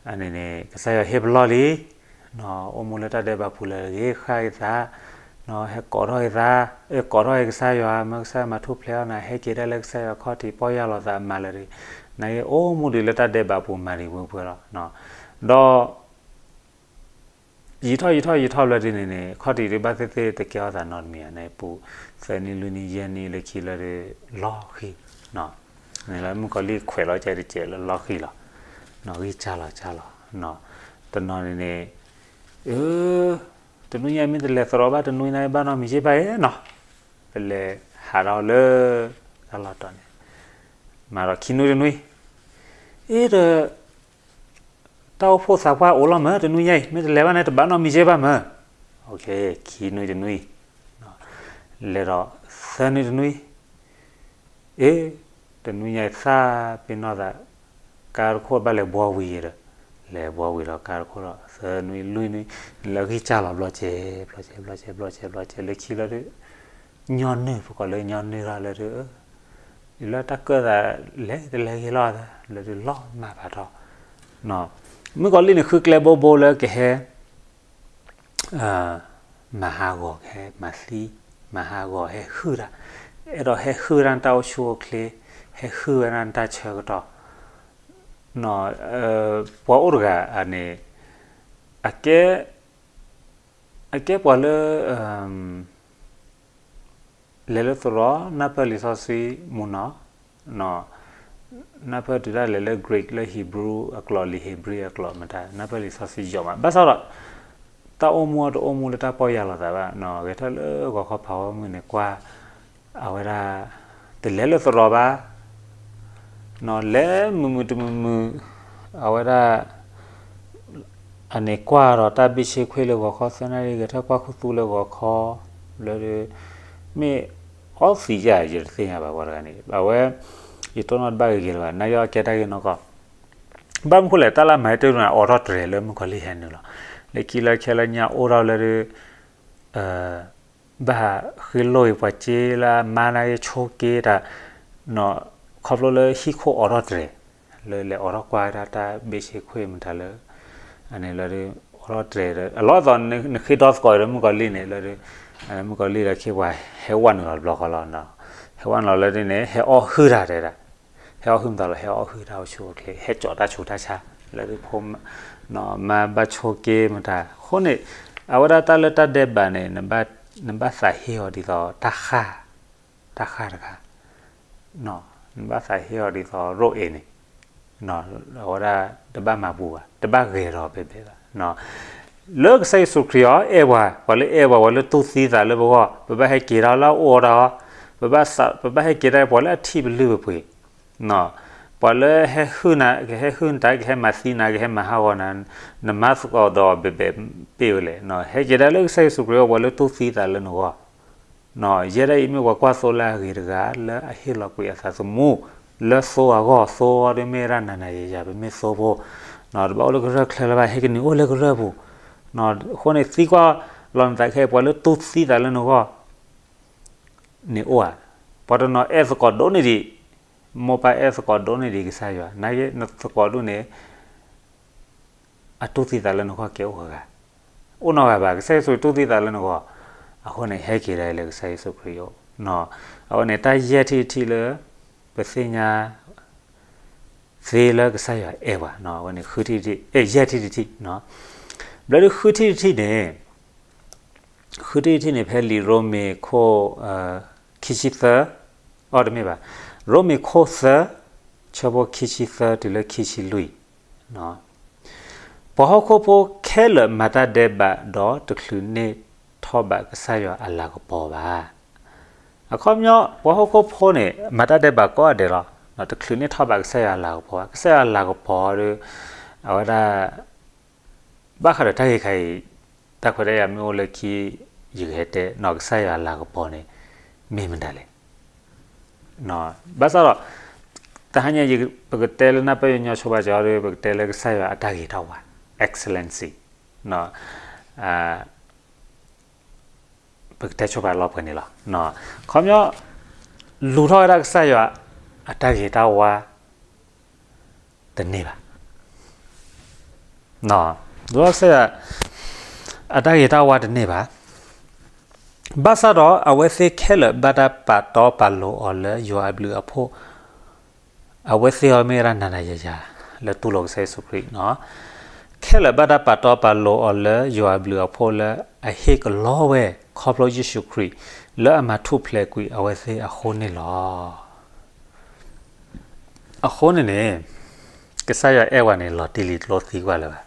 အန့ၣ်န့ၣ် ကစၢ်ယွၤဟ့ၣ်ပလီၢ်လံ, အိၣ်မူလၢတၢ်ဒဲးဘးပူၤလၢဂ့ၤဃၣ်အသး, ဟဲကိးထီၣ်အသး, ကိးထီၣ်အကစၢ်ယွၤ မၢကစၢ်ယွၤမၤထူၣ်ဖျဲးအီၤနၤ ဟဲက့ၤဒၣ်လၢကစၢ်ယွၤခီၣ်ထံး ပီၢ်ယၢ်လီၤသးမၤလၢဒုး, နက့ၤအိၣ်မူဒံးလၢတၢ်ဒဲးဘးပူၤမၤဒံးဝဲပှဲၤလီၤ, ဒီး ယံာ်ထီၣ်ယံာ်ထီၣ်ယံာ်ထီၣ်ဘျီဒ်န့ၣ်န့ၣ် ခီၣ်ထံးဒုးဘၣ်သ့ၣ်သ့ၣ်တကဲထီၣ်သးနီတမံၤဧါ န့ၣ်ပူၤ သၢနံၣ်လွံၢ်နံၣ်ယဲၢ်နံၣ်လၢခံလၢဒုး လီၤဃံၤ, န့ၣ်လၢမုၣ်ကီၤလံၢ်ခွဲးလီၤကဲတကဲးလၢလီၤဃံၤလီၤ, ဂံၢ်စၢ်လီၤစၢ်လီၤ, တနီၤန့ၣ်န့ၣ် တနွံညါမ့ၢ်တလဲၤသရိာ်ဘၣ်တနွံန့ၣ်ဘၣ်နီတမံၤယဲၢ်ဘၣ်နီၤ, ပလဲၤဟးထီၣ်လၢ တၢ်လီၢ်တီၤန့ၣ် မၤဒီးခံနွံတနွံ, အ့ဒီး တၢ်အိၣ်ဖှိၣ်သးပှၢ်အိၣ်လီၤမး တနွံညါအံၤ မ့ၢ်တလဲၤဘၣ်န့ၣ် တဘၣ်နီတမံၤယဲၢ်ဘၣ်မး, ခံနွံတနွံ, လဲၤဒီးသၢနွံတနွံ, အ့ တနွံညါအံၤသးပ့ၤနီၣ်သး, ကါတခိၣ်ဘၣ်လဲၤဘှီဝံၤဒီး, လဲၤဘှီဝံၤဒီးကါတခိၣ်ဒီး သၢနွံလွံၢ်နွံ, လၢဂံၢ်စၢ်လီၤဘျီကဲ ဘျီကဲ ဘျီကဲ ဘျီကဲ ဘျီကဲ လၢခံလၢဒုး ညီနုၢ် ပကိးလၢညီနုၢ်ထီၣ်လၢဒုး လၢတၢ်ကၢၣ်သးလဲၤတလဲၤဂ့ၤလီၤသး လၢဒုးလီၤမၢ်ဖးထီ, မုၣ်ကီၤလံၢ်န့ၣ်ဃုကျဲဘိဘိလၢကဟဲ မၤဟးဂီၤ ကဟဲမၤသံ, မၤဟးဂီၤ ဟဲဟုၣ်တၢ်, အဲၣ်ဒိးဟဲဟုၣ်တၢ်နတၢ်အိၣ်ဆူၣ်အိၣ်ချ့, ဟဲဟုၣ်ဝဲဒၣ်နတၢ်ဆၢကတီၢ်, ပှၤအိၣ်တဂၤန့ၣ် အကဲ အကဲပှၤလၢ လဲၤလၢသရိာ် နၢ်ပၢၢ်လံာ်စီဆှံမူနီၤ, နၢ်ပၢၢ်တုၤဒၣ်လဲာ်လၢ Greek လၢ Hebrew အကျိာ် လံာ် Hebrew အကျိာ်မတၤ နၢ်ပၢၢ်လံာ်စီဆှံယိာ်မး ဘၣ်ဆၣ်ဒီး တၢ်အိၣ်မူအတအိၣ်မူလၢတၢ်ပီၢ်ယၢ်လီၤသးဘၣ်, ဂဲၤထၢၣ်လၢဂီၤခီဖးဝဲမုၢ်န့ၣ်ကွၢ် အဝဲဒၣ် တလဲၤလၢသရိာ်ဘၣ် လဲၤမုာ်မုာ်တမုာ်မုာ် အဝဲဒၣ် အန့ၣ်ကွၢ်ဒီးတၢ်ဘ့ၣ်ဆ့ခွ့ၣ်လၢဂီၤခီ သၢနၣ်ရံၣ် ဂဲၤထၢၣ်ကွၢ်ခူသူၣ်လၢဂီၤခီ လၢဒုး မ့ၢ်အီသံးယၤ ယတသ့ၣ်ညါဘၣ်ဝဲတဂၤန့ၣ် အဝဲ ယတိၢ်နီၣ်တဘၣ်ဂ့ၤဂ့ၤလၢၤဘၣ် နာ်က့အကဲတၢ်ဂ့ၢ်နီၢ်ကီၢ် ဘၣ်မနုၤဃိလဲၣ် တၢ်လၢမၤဟဲတ့ၢ်န့ၣ် အိးထီၣ်တြဲၤလၢမုၣ်ကီၤလံၢ်ဟဲနုာ်လီၤ လၢခံလၢခဲလၢညါအိၣ်ထီၣ်လၢဒုး ဘၣ်ဃ့လိၢ်အံၤပှၤစ့လၢအမါနာ်က့ဆိးက့တၢ် ခီဖျိလၢဟံၣ်ခိၣ်အိးထီၣ်တြဲၤ လၢလဲၤအိးထီၣ်ကွၢ်ဝဲဒၣ်တၢ်ဘ့ၣ်ဆ့ခွ့ၣ်မတၤလၢ အန့ၣ်လၢဒုး အိးထီၣ်တြဲၤ အလီၢ်သိးနဃ့ဒီသကိးဒီးမုၣ်ကီၤလံၢ်န့ၣ်လၢဒုး မုၣ်ကီၤလံၢ်ဒီးခ့ပှၤဟဲဝဲနုာ်လီၤတဘျီဃီလီၤ ဟဲဝဲနုာ်လီၤလၢဒုးန့ၣ် ဟဲအီၣ်ဟုၣ်တၢ်တဲဒၣ် ဟဲအီၣ်ဟုၣ်မတၤလီၤ ဟဲအီၣ်ဟုၣ်တၢ်အိၣ်ဆူၣ်အိၣ်ချ့ ဟဲကၠီးတၢ်ဆူးတၢ်ဆါ လၢဒုးဖိ မါဘၣ်ဆိးက့မတၤ အဃိန့ၣ် အဝဲဒၣ်တၢ်လၢတၢ်ဒဲးဘးန့ၣ် နဘၣ်သးဟ့အီၤဒ်သိး တၢ်ဃၢ်တခါ နဘၣ်သးဟ့အီၤဒ်သိးရိၣ်အ့ၤန့ၣ် အဝဲဒၣ်တဘၣ်မၤပူၤဘၣ် တဘၣ်ဂဲၤထီၣ်ဘဲဘဲဘၣ် လၢကစၢ်ယ့ၣ်ၡူးခရံာ်အီၤ အဲၣ်ပှၤ ပှၤလၢအဲၣ်ပှၤ ပှၤလၢတူၢ်သံသးလၢပဂီၢ် ပဘၣ်ဟဲက့ၤထီၣ်လၢအအိၣ်ဒီး ပဘၣ်ဟဲက့ၤထီၣ်ပှၤလၢအထံၣ်ပလုၢ်ပပှ့ၤ ပှၤလၢဟဲဟုၣ်နၤ ကဟဲဟုၣ်နတၢ် ကဟဲမၤသံနၤ ကဟဲမၤဟးဂီၤနၤ နမါသကိးဒီးဘဲဘဲပ့ၢ်ဝဲလဲၣ် ဟဲက့ၤဒၣ်လၢကစၢ်ယ့ၣ်ၡူးခရံာ်အအိၣ် ပှၤလၢတူၢ်သံသးလၢနဂီၢ် ယဲဒၣ်အံၤမ့ၢ်ပှၤကွၢ်သိလၢအဂ့ၤတဂၤ လၢအဟ့ၣ်လီၤကွံာ်အသးသမူ လၢသိအဂီၢ် သိအီၤဒ်မ့ၢ်ဝဲဒၣ်နၤနၤယၤယၤ ပမ့ၢ်သိဖိ တဘၣ်အိၣ်လၢကရၢၢ်ချၢလၢၤဘၣ် ဟဲကနုာ်အိၣ်လၢကရၢၢ်ပူၤ အဃိန့ၣ် သံကွၢ်လီၤနသးခဲအံၤ ပှၤလၢတူၢ်သံသးလၢနဂီၢ် န့ၣ်အိၣ်ဧါ, ပှၤတနီၤအဲၣ်သကိးဒိၣ်န့ၢ်ဒံး, မိၢ်ပၢ်အဲၣ်သကိးဒိၣ်န့ၢ်ဒံးကစၢ်ယွၤ, နာ်က့နသကိးဒိၣ်န့ၣ် အတူၢ်သံသးလၢနဂီၢ်ကဲအိၣ်ဂၤဂၤ, အိၣ်နီတဂၤဘၣ်, ကစၢ်ယ့ၣ်ၡူးတူၢ်သံသးလၢနဂီၢ်, အဃိန့ၣ် ဟဲက့ၤဒၣ်လၢကစၢ်ယ့ၣ်ၡူးခရံာ်အအိၣ်. အဝဲန့ၣ် တၢ်ယဲၢ်ထံၣ်တထံၣ်လၢ ပသ့ၣ်ညါ သ့လၢကစၢ်ယွၤအဲၣ်ပှၤ, အဝဲန့ၣ် ဃုထံၣ်တထံၣ်, ယဲၢ်ထံၣ်တထံၣ်, ဘျီဒုးဃုထံၣ်တထံၣ်န့ၣ်, ဃုထံၣ်တထံၣ်န့ၣ် ဖဲလံာ်ရိမ့ၤခိၣ် ခံဆံသၢ, အတမ့ၢ်ဘၣ်, ရိမ့ၤခိၣ်သၢ, ဆၢဖိခံဆံသၢတုၤလၢခံဆံလွံၢ်, ပှၤဟီၣ်ခိၣ်ဖိခဲလၢာ်မၤတၢ်ဒဲးဘးဒီးတချုးန့ၢ်ထီၣ်ဘးကစၢ်ယွၤအလၤကပီၤဘၣ်. အခီပညီ ပှၤဟီၣ်ခိၣ်ဖိန့ၣ် မၤတၢ်ဒဲးဘးကိးဂၤဒဲးလီၤ, တချုးန့ၢ်ထီၣ်ဘးကစၢ်ယွၤအလၤကပီၤဘၣ်. ကစၢ်ယွၤအလၤကပီၤဒီး အဝဲဒၣ် ဘၣ်ဃးဒီးတၢ်ဂ့ၢ်ခါအံၤ တၢ်ခွဲးတၢ်ယာ်မ့ၢ်အိၣ်လၢခံ ယကဟဲတဲနီၤ ကစၢ်ယွၤအလၤကပီၤန့ၣ် မ့ၢ်မတၤလဲၣ်. ဘၣ်ဆၣ်ဒီး တဟါညါ ပကတဲလၢနၢ်ပၢၢ်ညီညီဆိဘၣ်ကီဒီး ပကတဲလၢကစၢ်ယွၤအတၢ်ဂ့ၤတၢ်ဝါ excellency ပကတဲဆိဘၣ်လီၤပှဲၤန့ၣ်လီၤ. ခီပညီ လူၤထီၣ်ဝဲဒၣ်ကစၢ်ယွၤအတၢ်ဂ့ၤတၢ်ဝါ တန့ၢ်ဘၣ်. လူၤထီၣ်ကစၢ်ယွၤအတၢ်ဂ့ၤတၢ်ဝါတန့ၢ်ဘၣ်. ဘၣ်ဆၣ်ဒီးအဝဲသ့ၣ်ခဲလၢာ်ဘၣ်တၢ်ပာ်တီပာ်လိၤအီၤလၢယွၤအဘျုးအဖှိၣ်, အဝဲသ့ၣ်အံၤမ့ၢ်ဝဲဒၣ်နၤနၤယၤယၤ လၢတူၢ်လိာ်ကစၢ်ယ့ၣ်ၡူးခရံာ်, ခဲလၢာ်ဘၣ်တၢ်ပာ်တီပာ်လိၤအီၤလၢယွၤအဘျုးအဖှိၣ်လၢအဟ့ၣ်ကလီဝဲ ခီဖျိယ့ၣ်ၡူးခရံာ် လၢအမၤထူၣ်ဖျဲးကွံာ်အဝဲသ့ၣ်အဃိန့ၣ်လီၤ. အဃိန့ၣ်န့ၣ် ကစၢ်ယွၤအဲၣ်ဝဲန့ၣ် လီၤတံၢ်လံၤကျိသံကွၢ်လၢၤဘၣ်.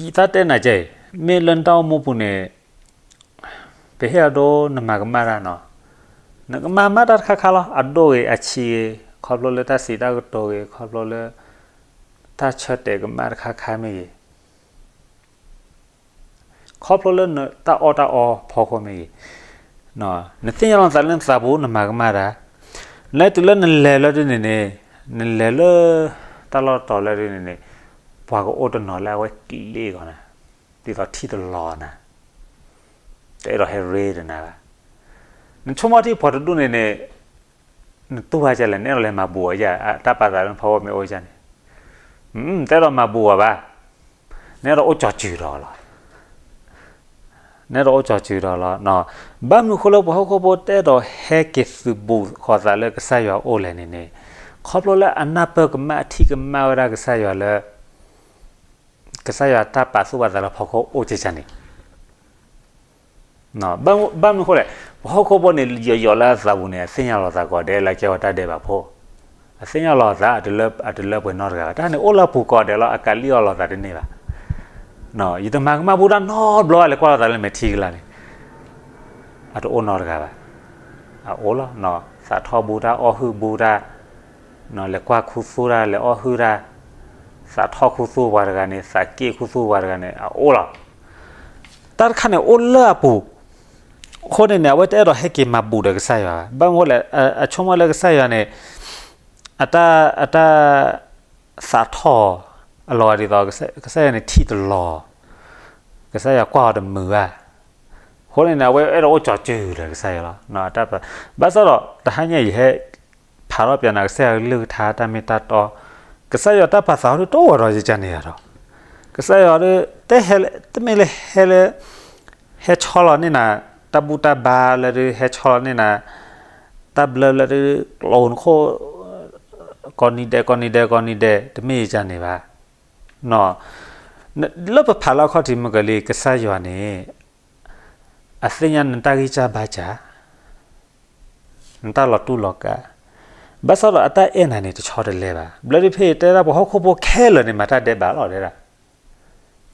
ယသးတဲနၤကဲအံၤ, မ့ၢ်လၢနတၢ်အိၣ်မူပူၤန့ၣ် ပဟ့ၣ်အဒိနမၤကမၣ်တၢ်နီၤ, နကမၤမၣ်တၢ်တခါခါလီၤ, အဒိၣ်ဂ့ၤအဆံးဂ့ၤ, ခီဖျိလၢတၢ်စံးတၢ်ကတိၤဂ့ၤ, ခီဖျိလၢ တၢ်ဆၢတဲာ်ကမၣ်တခါခါမ့ၢ်ဂ့ၤ, ခီဖျိလၢနတၢ်အီၣ်တၢ်အီဖီခိၣ်မ့ၢ်ဂ့ၤ, နသ့ၣ်ညါလီၤနသးလၢနသးပူၤ နမၤကမၣ်တၢ်, နလဲၤတုၤလၢနလဲၤလၢဒ်န့ၣ်န့ၣ်, နလဲၤလၢတၢ်လီၢ်တတီၤလၢဒ်န့ၣ်န့ၣ်, ပှၤကအိၣ်တနီၤလၢအဝဲကလ့ၣ်ဂီၤနၤ, ဒ်သိးထံၣ်တလီၤနၤ, တအဲၣ်ဒိးဟဲရ့ဒီးနၤဘၣ်. နဆိကမိၣ်ထံၣ်ပှၤတဒူၣ်န့ၣ်န့ၣ် နတူၢ်ဘၣ်ဒ်လဲၣ်, နအဲၣ်ဒိးလဲၤမၤဘူးအီၤဧါ, တၢ်ပာ်သးလၢနဖီခိၣ်မ့ၢ်အိၣ်ဒ်န့ၣ်, တအဲၣ်ဒိးမၤဘူးအီၤဘၣ်, နအဲၣ်ဒိးအိၣ်ကၠီၤစုၤဒီးလီၤ, နအဲၣ်ဒိးအိၣ်ကၠီၤစုၤဒီးလီၤ. ဘၣ်မနုၤအဃိလၢပှၤဟီၣ်ခိၣ်ဖိတအဲၣ်ဒိးဟဲက့ၤသုးဘူးဃီၤသးလၢကစၢ်ယွၤအအိၣ်လဲၣ်န့ၣ်န့ၣ်, ခီဖျိလၢအနၢ်ပၢၢ်ကမၣ်အထံၣ်ကမၣ်ဝဲဒၣ်ကစၢ်ယွၤလၢ ကစၢ်ယွၤတၢ်ပာ်သူၣ်ပာ်သးလၢဖီခိၣ်အိၣ်ကဲကန့ၣ် ဘၣ်မနုၤအဃိလဲၣ်, ပှၤဟီၣ်ခိၣ်ဖိန့ၣ် ယိယိလၢအသးပူၤန့ၣ် အသ့ၣ်ညါလီၤသးကိးဂၤဒဲးလၢကဲဝဲတၢ်ဒဲးဘးဖိ, အသ့ၣ်ညါလီၤသး အတလၢပှဲၤနီတဂၤဘၣ်, တၢ်န့ၣ်အိၣ်လၢအပူၤကိးဂၤဒဲးလီၤ, အကလံၣ်အီၣ်လီၤသးတန့ၢ်ဘၣ်. ယတမၤကမၣ်ဘူးတၢ်နီတဘျီဘၣ်, လဲၤကွၢ်လီၤသးလၢမဲာ်ထံကလါန့ၣ် အတအိၣ်နီတဂၤဘၣ်, အအိၣ်လီၤ, သးထီၣ်ဘူးတၢ် အီၣ်ဟုၣ်ဘူးတၢ်, လဲၤကွၢ်ခူသူၣ်တၢ် လဲၤအီၣ်ဟုၣ်တၢ်, သးထီၣ်ခူသူၣ်ပှၤတဂၤန့ၣ် သးက့ၣ်ခူသူၣ်ပှၤတဂၤန့ၣ် အအိၣ်လီၤ. တၢ်တခါန့ၣ်အိၣ်လၢအပူၤ, အဃိန့ၣ်န့ၣ် အဝဲတအဲၣ်ဒိးဟဲက့ၤမၤဘူးဒီးကစၢ်ယွၤဘၣ်, ဘၣ်မနုၤအဃိလဲၣ်, အဆိကမိၣ်လၢကစၢ်ယွၤန့ၣ် အတၢ် အတၢ် သးထီၣ် အလီၤဂာ်ဒ်သိး ကစၢ်ယွၤန့ၣ်ထံၣ်တလီၤ, ကစၢ်ယွၤကွၢ်အီၤတမုာ်ဘၣ်, အဃိန့ၣ်န့ၣ် အဝဲအဲၣ်ဒိးအိၣ်ကၠီၤစုၤဒီးကစၢ်ယွၤလီၤ. ဘၣ်ဆၣ်ဒီး တဟါညါအံၤ ယဟဲ ဖးထီၣ်ပၠးနၤ ကစၢ်ယွၤကလုၢ်ကထါတၢ်မ့ၢ်တၢ်တီ, ကစၢ်ယွၤတၢ်ပာ်သးဟီဒုးတအိၣ်ဝဲဒီးယကန့ၣ်ယၤဒီး, ကစၢ်ယွၤဒုး တဟဲလၢ တမ့ၢ်လၢဟဲလၢ ဟဲဆီလီၤန့ၢ်နၤ တၢ်ဘူၣ်တၢ်ဘါလၢဒုး ဟဲဆီလီၤန့ၢ်နၤ တၢ်ဘျၢလၢဒုး ကျိနခိၣ် ကိးနံၤဒဲး ကိးနံၤဒဲး ကိးနံၤဒဲး တမ့ၢ်ယကန့ၣ်ဘၣ်. လၢပဖးလၢအခီၣ်ထံးမုၢ်ကလံၤ ကစၢ်ယွၤန့ၣ် အသ့ၣ်ညါနတၢ်ဂံၢ်စၢ်ဘါစၢ် နတၢ်လီၤတူၢ်လီၤကာ်, ဘၣ်ဆၣ်ဒီးအတၢ်အဲၣ်နၤန့ၣ် တဆီတလဲဘၣ်. ဘျီဒုးဖဲအံၤတဲဒၣ် ပှၤဟီၣ်ခိၣ်ဖိခဲလၢာ်န့ၣ် မၤတၢ်ဒဲးဘးလီၤတဲဒၣ်,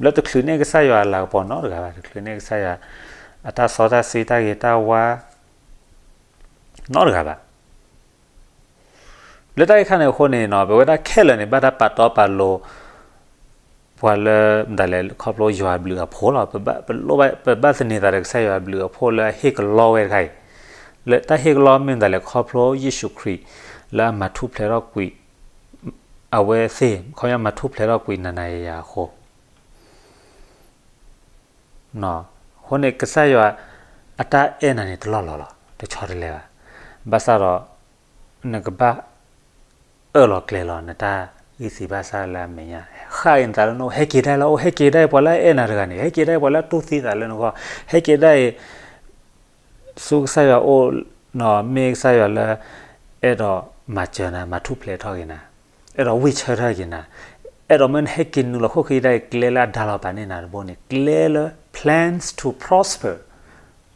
ဘျီတချုးန့ၢ်ကစၢ်ယွၤအလၤကပီၤနီတဂၤဘၣ်, တချုးန့ၢ်ကစၢ်ယွၤ အတၢ်စီတၢ်ဆှံတၢ်ဂ့ၤတၢ်ဝါ နီတဂၤဘၣ်. လၢတၢ်ဂ့ၢ်ခါန့ၣ်အဃိန့ၣ် ပဝဲဒၣ်ခဲလၢာ်န့ၣ် ဘၣ်တၢ်ပာ်တီပာ်လိၤ ပှၤလၢမတၤလဲၣ် ခီဖျိယွၤအဘျုးအဖှိၣ်လီၤ. ပဘၣ်သန့ၤသးဒီးကစၢ်ယွၤအဘျုးအဖှိၣ်လၢအဟ့ၣ်ကလီဝဲတခါအံၤ, လၢတၢ်ဟ့ၣ်ကလီမ့ၢ်မတၤလဲၣ် ခီဖျိယ့ၣ်ၡူးခရံာ် လၢအမၤထူၣ်ဖျဲးထီၣ်ကွံာ် အဝဲသ့ၣ် ခီဖျိမၤထူၣ်ဖျဲးထီၣ်ကွံာ်နၤနၤယၤယၤအဃိ အဃိန့ၣ် ကစၢ်ယွၤအတၢ်အဲၣ်နၤန့ၣ် တလီၢ်လီၤလီၤ, တဆီတလဲဘၣ်. ဘၣ်ဆၣ်ဒီး နကဘၣ်အၢၣ်လီၤကျဲၤလီၤ နတၢ်ဂံၢ်စၢ်ဘါစၢ်လၢအမဲာ်ညါ ဃၣ်အံၤနသးလၢနအိၣ် ဟဲက့ၤဒၣ်လီၤ, အိၣ် ဟဲက့ၤဒၣ်အံၤ ပှၤလၢအအဲၣ်နၤတဂၤန့ၣ် ဟဲက့ၤဒၣ်အံၤ ပှၤလၢအတူၢ်သံသးလၢနဂီၢ် ဟဲက့ၤဒၣ်အံၤ ဆူကစၢ်ယွၤအိၣ်, မ့ၢ်ကစၢ်ယွၤလၢ အဲၣ်ဒိးမၤစၢၤနၤ မၤထူၣ်ဖျဲးထီၣ်က့ၤနၤ, အဲၣ်ဒိးဝံၢ်ဆၢထၢၣ်က့ၤနၤ, အဲၣ်ဒိးမ့ၢ်နဟဲက့ၤနုာ်လီၤခိၣ်ခံဒၣ်အံၤ ကျဲလၢအဒါလီၤပာ်န့ၢ်နၤတဘိန့ၣ် ကျဲလၢ plans to prosper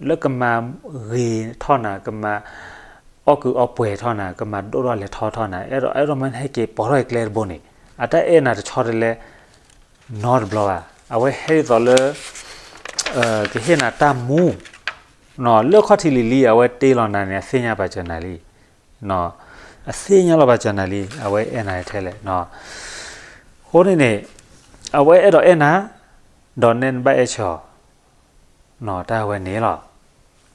လၢကမၤဂ့ၤထီၣ်နၤ, ကမၤအီၣ်ကုးအီပှဲၤထီၣ်နၤ, ကမၤဒိၣ်ထီၣ်လဲၤထီထီၣ်နၤ, အဲၣ်ဒိး အဲၣ်ဒိးမ့ၢ်နဟဲက့ၤပိာ်ထီၣ်အံၤကျဲတဘိန့ၣ် အတၢ်အဲၣ်နၤတဆီတလဲ နီတဘျီဘၣ်. အဝဲဟဲဒ်သိးလၢ ကဟ့ၣ်နၤတၢ်မူ လၢခီၣ်ထံးလံၤလံၤ အဝဲတ့လီၤနၤန့ၣ် အသ့ၣ်ညါပာ်စၢၤနၤလံ, အသ့ၣ်ညါလီၤပာ်စၢၤနၤလံ, အဝဲအဲၣ်နၤထဲလဲၣ်. အဃိန့ၣ်န့ၣ် အဝဲအဲၣ်ဒိးအဲၣ်နၤ, ဒီးနဲနဘၣ်အဲၣ်ဆၢအီၤ တၢ်ဝဲန့ၣ်လီၤ.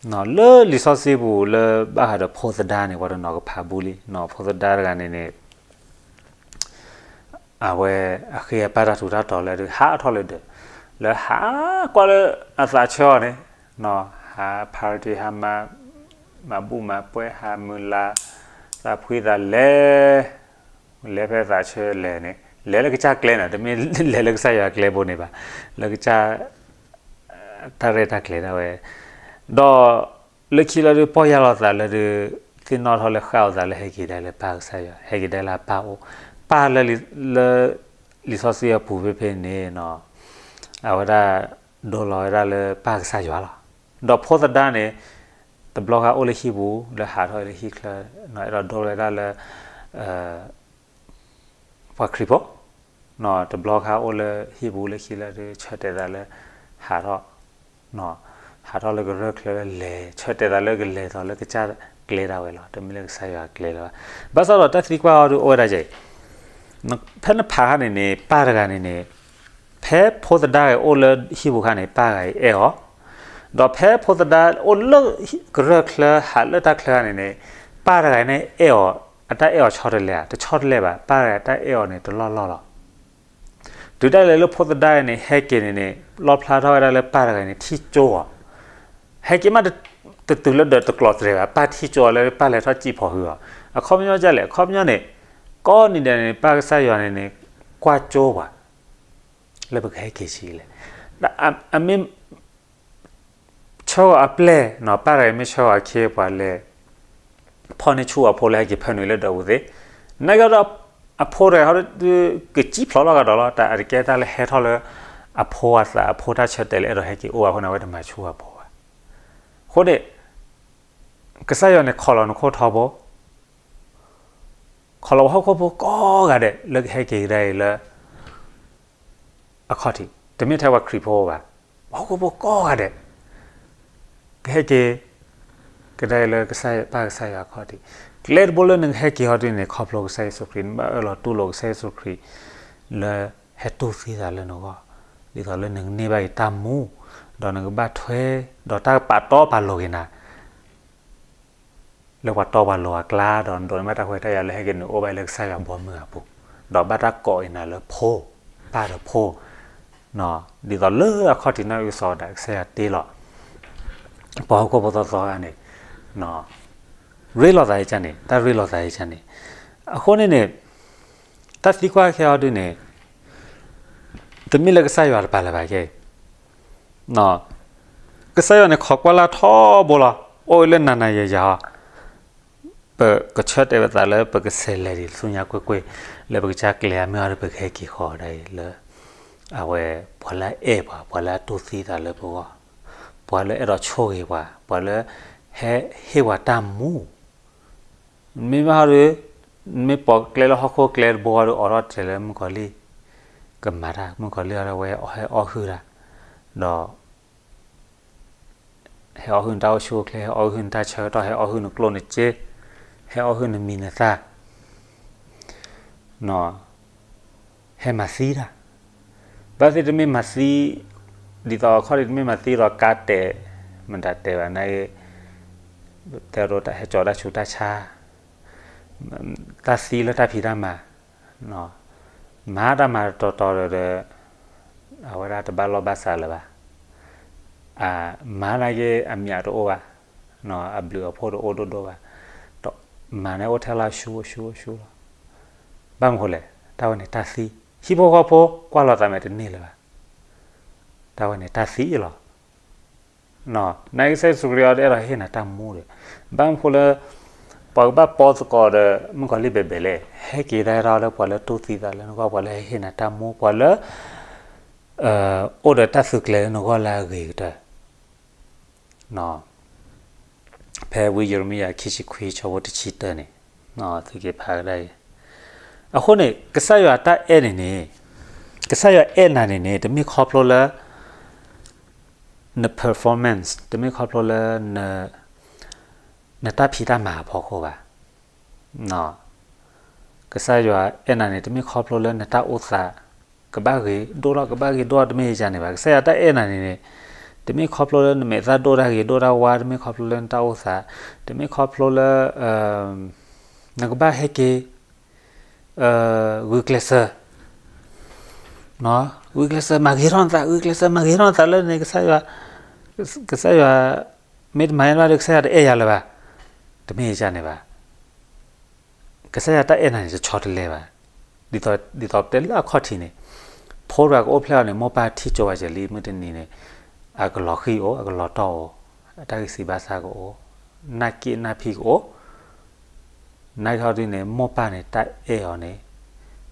လၢလံာ်စီဆှံပူၤလၢဘၣ်ဃးဒီးဖိသဒါန့ၣ် ပှၤတနီၤကဖးဘူးလံ, ဖိသဒါတဂၤန့ၣ်န့ၣ် အဝဲအဃ့အပၢ်တၢ်ထူးတၢ်တီၤလၢဒုး ဟးထီၣ်လၢဒၢး လၢဟးကွၢ်လၢအသးဆၢအီၤန့ၣ်, ဟး party ဟးမၤ မၤဘူၣ်မၤပှဲၤ ဟးမုာ်လၤ သးဖှံသးလဲၤ လဲၤဖဲသးဆၢလဲၤန့ၣ် လဲၤလၢကစၢ်ကျဲန့ၣ် တမ့ၢ်လဲၤလၢကစၢ်ယွၤကျဲဘိန့ၣ်ဘၣ်, လၢကစၢ် တၢ်ရဲၣ်တၢ်ကျဲၤဒၣ်ဝဲ, ဒီးလၢခံလၢဒုးပီၢ်ယၢ်လီၤသးလၢဒုး သ့ၣ်နီၣ်ထီၣ်လၢဃၣ်အီၤသးလၢဟဲက့ၤဒၣ်လၢပၢ်ကစၢ်ယွၤ ဟဲက့ၤဒၣ်လၢအပၢ်အိၣ်, ပၢ်လၢ လၢ လံာ်စီဆှံအပူၤဖဲဖဲန့ၣ် အဝဲဒၣ်ဒိလီၤဝဲဒၣ်လၢပၢ်ကစၢ်ယွၤလီၤ. ဒီးဖိသဒါန့ၣ် တဘျီဃီအိၣ်လၢဟံၣ်ပူၤ လၢဟးထီၣ်လၢဟံၣ်ချၢ အဲၣ်ဒိးဒိလီၤဝဲဒၣ်လၢ ပှၤခရံာ်ဖိ, တဘျီဃီအိၣ်လၢဟံၣ်ပူၤလၢခံလၢဒုး ဆၢတဲာ်သးလၢ ဟးထီၣ်, ဟးထီၣ်လၢကရၢၢ်ချၢလၢလဲၤ ဆၢတဲာ်သးလၢကလဲၤထီၣ်လၢကစၢ်ကျဲဒၣ်ဝဲလီၤ, တမ့ၢ်လၢကစၢ်ယွၤကျဲလၢၤဘၣ်. ဘၣ်ဆၣ်ဒီးတၢ်သံကွၢ်အီၤဒုးအိၣ်ဝဲဒၣ်ယဲၢ် ဖဲနဖးခါန့ၣ်န့ၣ် ပၢ်တဂၤန့ၣ်န့ၣ် ဖဲဖိသဒါဂၤအိၣ်လၢဟံၣ်ပူၤခါန့ၣ် ပၢ်တဂၤအံၤအဲၣ်အီၤ, ဒီးဖဲဖိသဒါအိၣ်လၢကရၢၢ်ချၢဟးလၢတၢ်ချၢန့ၣ်န့ၣ် ပၢ်တဂၤအံၤန့ၣ်အဲၣ်အီၤ, အတၢ်အဲၣ်အီၤဆီတလဲဧါ, တဆီတလဲဘၣ်, ပၢ်တဂၤအံၤတၢ်အဲၣ်အီၤန့ၣ် တလီၢ်လီၢ်လီၤ. တုၤဒၣ်လဲာ်လၢဖိသဒါအံၤန့ၣ် ဟဲက့ၤန့ၣ်န့ၣ် လီၣ်ဖျါထီၣ်ဝဲဒၣ်လၢပၢ်တဂၤအံၤန့ၣ် ထံၣ်ကၠိအီၤ, ဟဲက့ၤမး တတုၤလၢဒီးတကျိးတြဲၤဘၣ်, ပၢ်ထံၣ်ကၠိအီၤလၢပၢ်လဲၤထီၣ်စံၣ်ဖီၣ်ဟုအီၤ, အခီပညီဒ်လဲၣ်, အခီပညီန့ၣ် ကိးနံၤဒဲးန့ၣ် ပၢ်ကစၢ်ယွၤန့ၣ်န့ၣ် ကွၢ်ကၠိပှၤ လၢပကဟဲက့ၤဆံးလဲၣ်, အမ့ၢ် ဆၢဂီၤအပျဲၢ်နီၤ, ပၢ်တဂၤအံၤမ့ၢ်ဆၢဂီၤအခ့အပှၤလဲၤ ဖီၣ်န့ၢ်ဆူၣ်အဖိလၢဟဲက့ၤဖၢနုာ်လၢဒၢးပူၤသ့, နာ်က့ဒီး အဖိတဂၤဟီဒုး ကစံၣ်ဖျိးလီၤကဒီးလီၤ, တၢ်အတကဲတၢ်လၢဟဲထီၣ်လၢ အဖိအသး အဖိတၢ်ဆၢတဲာ်လၢအဲၣ်ဒိးဟဲက့ၤအိၣ်ဘၣ်အဃိန့ၣ် အဝဲတမၤဆူၣ်အဖိဘၣ်. အဃိန့ၣ် ကစၢ်ယွၤန့ၣ် ခိးလီၤနခိၣ်ထီဘိ ခိးလီၤပှၤဟီၣ်ခိၣ်ဖိကိးဂၤဒဲး လၢကဟဲက့ၤကဒါအံၤလၢ အခီၣ်ထံး, တမ့ၢ်ထဲပှၤခရံာ်ဖိဘၣ်, ပှၤဟီၣ်ခိၣ်ဖိကိးဂၤဒဲး ကဟဲက့ၤ ကဒါအံၤလၢကစၢ်ယွၤ ပၢ်ကစၢ်ယွၤအခီၣ်ထံး, ကျဲတဘိလၢနကဟဲက့ၤဟီဒ်န့ၣ် ခီဖျိကစၢ်ယ့ၣ်ၡူးခရံာ်, နဘၣ်အၢၣ်လီၤတူၢ်လိာ်ကစၢ်ယ့ၣ်ၡူးခရံာ် လၢဟဲတူၢ်သံသးလၢနဂီၢ်, ဒ်သိးလၢနကန့ၢ်ဘၣ်က့ၤတၢ်မူ, ဒီးနကဘၣ်ထွဲ ဒီးတၢ်ကပာ်တီပာ်လိၤက့ၤနၤ လၢပှၤတီပှၤလိၤအကျါ, ဒီးနဒိးန့ၢ်ဘၣ်တၢ်ခွဲးတၢ်ယာ်လၢဟဲက့ၤနုာ်အိၣ်ဘၣ်လၢကစၢ်ယွၤဘီမုၢ်အပူၤ, ဒီးဘၣ်တၢ်ကိးအံၤနၤလၢဖိ, ပၢ်ဒီးဖိ, ဒ်သိးလၢအခီၣ်ထံးနီၣ်အုစီၤဒၣ် ကစၢ်ယွၤတ့လီၤ ပှၤဟီၣ်ခိၣ်ဖိသီသီဂၤန့ၣ် ရ့လိာ်သးအံၤန့ၣ်, တၢ်ရ့လိာ်သးအံၤန့ၣ်, အဃိန့ၣ်န့ၣ် တၢ်သံကွၢ်ခဲအံၤဒ်န့ၣ် တမ့ၢ်လၢကစၢ်ယွၤတပာ်လၢၤဘၣ်ကဲ ကစၢ်ယွၤန့ၣ် ခိးကွၢ်လၢ်ထီဘိလီၤ, အိၣ်လၢနၤနၤယၤယၤဟီ, ပကဆၢတဲာ်ပသးလၢပကဆဲးလဲၤဒံးဆူညါကွ့ၢ်ကွ့ၢ်, လၢပကစၢ်ကျဲၤအမ့ၢ်အီၤဒီး ပကဟဲက့ၤဃီၤဒၣ်အံၤလၢ အဝဲ ပှၤလၢအအဲၣ်ပှၤ, ပှၤလၢအတူၢ်သံသးလၢပဂီၢ်, ပှၤလၢအဲၣ်ဒိးဆိၣ်ဂ့ၤပှၤ, ပှၤလၢ ဟဲဟ့ၣ်ပှၤတၢ်မူ မ့မ့ၢ်ဟီဒီး မ့ၢ်ပိာ်ကျဲလၢဟီၣ်ခိၣ်ကျဲတဘိဒီး အိးထီၣ်တြဲၤလၢမုၣ်ကီၤလံၢ် ကမၤတၢ်, မုၣ်ကီၤလံၢ်အီၤဒီး အဝဲဟဲအီၣ်ဟုၣ်တၢ်, ဒီး ဟဲအီၣ်ဟုၣ်နတၢ်အိၣ်ဆူၣ်အိၣ်ချ့, ဟဲအီၣ်ဟုၣ်နတၢ်ဆၢကတီၢ်, ဟဲအီၣ်ဟုၣ်နကျိၣ်နစ့, ဟဲအီၣ်ဟုၣ်နမံၤနသၣ် ဟဲမၤသံတၢ်, ဘၣ်သ့ၣ်တမ့ၢ်မၤသံ, ဒ်သိးအခီၣ်ဒ်တမ့ၢ်မၤသံဒီးကါတဲာ်, မတၤတဲာ်ဘၣ်န့ၣ်, တဲဒိးတၢ်ဟဲကၠီၤတၢ်ဆူးတၢ်ဆါ, တၢ်သံလၢတၢ်ဖံးတၢ်မၤ, မၤတၢ်မၤတတီၤတီၤဒီး အဝဲဒၣ်တဘၣ်လီၢ်ဘၣ်စးလၢၤဘၣ်, မၤနာ်က့အမံၤတအိၣ်ဘၣ်, အဘျုးအဖှိၣ်တအိၣ်ဒိၣ်ဒိၣ်ဘၣ်, မၤန့ၣ်အိၣ်ထဲလၢအဆူၣ်အဆူၣ်အဆူၣ်လီၤ, ဘၣ်မနုၤဃိလဲၣ်, တၢ်ဝဲန့ၣ်တၢ်သံ ဟံၣ်ဖိဃီဖိကွၢ်လီၤသးမဲာ်တန့ၢ်လၢၤဘၣ်. တၢ်ဝဲန့ၣ်တၢ်သံလီၤ. နာ်က့ကစၢ်ယ့ၣ်ၡူးခရံာ်အီၤတအဲၣ်ဒိးဟ့ၣ်နၤတၢ်မူဒီး, ဘၣ်မနုၤဃိလၢ ပှၤကဘၣ်ပိာ်သကိးဒီးမုၣ်ကီၤလံၢ်ဘဲဘဲလဲၣ်, ဟဲက့ၤဒၣ်ဒီးပှၤလၢတူၢ်သံသးလၢနဂီၢ်, ပှၤလၢဟဲဟ့ၣ်နၤတၢ်မူ, ပှၤလၢ အိၣ်ဒီးတၢ်သုးကျဲၤလၢနဂီၢ်လၢအဂ့ၤကတၢၢ်. ဖဲဝံယံးရမံယၤခံဆံခွံဆၢဖိတဆံတၢန့ၣ်, သုက့ၤဖးကဒါအံၤ. အဃိန့ၣ် ကစၢ်ယွၤတၢ်အဲၣ်န့ၣ်န့ၣ်, ကစၢ်ယွၤအဲၣ်နၤန့ၣ်န့ၣ် တမ့ၢ်ခီဖျိလၢ န performance, တမ့ၢ်ခီဖျိလၢ နတၢ်ဖံးတၢ်မၤအဖီခိၣ်ဘၣ်. ကစၢ်ယွၤအဲၣ်နၤန့ၣ် တမ့ၢ်ခီဖျိလၢနတၢ်အိၣ်သး ကဘၣ်ဂ့ၤဒိၣ်ထီၣ် ကဘၣ်ဂ့ၤဒိၣ်ထီၣ် တမ့ၢ်ယၤန့ၣ်ဘၣ်. ကစၢ်ယွၤတၢ်အဲၣ်နၤန့ၣ်န့ၣ် တမ့ၢ်ခီဖျိလၢနမဲာ်သၣ်ဒိၣ်တၢ်ဂ့ၤဒိၣ်တၢ်ဝါ, တမ့ၢ်ခီဖျိလၢနတၢ်အိၣ်သး, တမ့ၢ်ခီဖျိလၢ နကဘၣ်ဟဲက့ၤ ဂုာ်ကျဲးစၢး, ဂုာ်ကျဲးစၢးမၤဂ့ၤထီၣ်နသး, ဂုာ်ကျဲးစၢးမၤဂ့ၤထီၣ်နသးလၢန့ၣ် ကစၢ်ယွၤ, ကစၢ်ယွၤ မ့ၢ်တမၤဘၣ်ဒီး ကစၢ်ယွၤတအဲၣ်ယၤလၢၤဘၣ်. တမ့ၢ်ယၤန့ၣ်ဘၣ်. ကစၢ်ယွၤတၢ်အဲၣ်နၤန့ၣ် တဆီတလဲဘၣ်. ဒ်သိးပတဲလၢအခီၣ်ထံးန့ၣ်, ဖိတဂၤကအိၣ်ဖျဲၣ်အီၤန့ၣ် မိၢ်ပၢ်ထံၣ်ကၠိဝဲကဲၤလံ မုၢ်တနံၤန့ၣ် အကလီၤဃံၤအိၣ်, အကလီၤတီၢ်အိၣ်, အတၢ်ဂံၢ်စၢ်ဘါစၢ်ကအိၣ်, နၢ်က့ၣ်နၢ်ဖံးကအိၣ်, နာ်က့ဟီဒ်န့ၣ် မိၢ်ပၢ်န့ၣ် တၢ်အဲၣ်အီၤန့ၣ်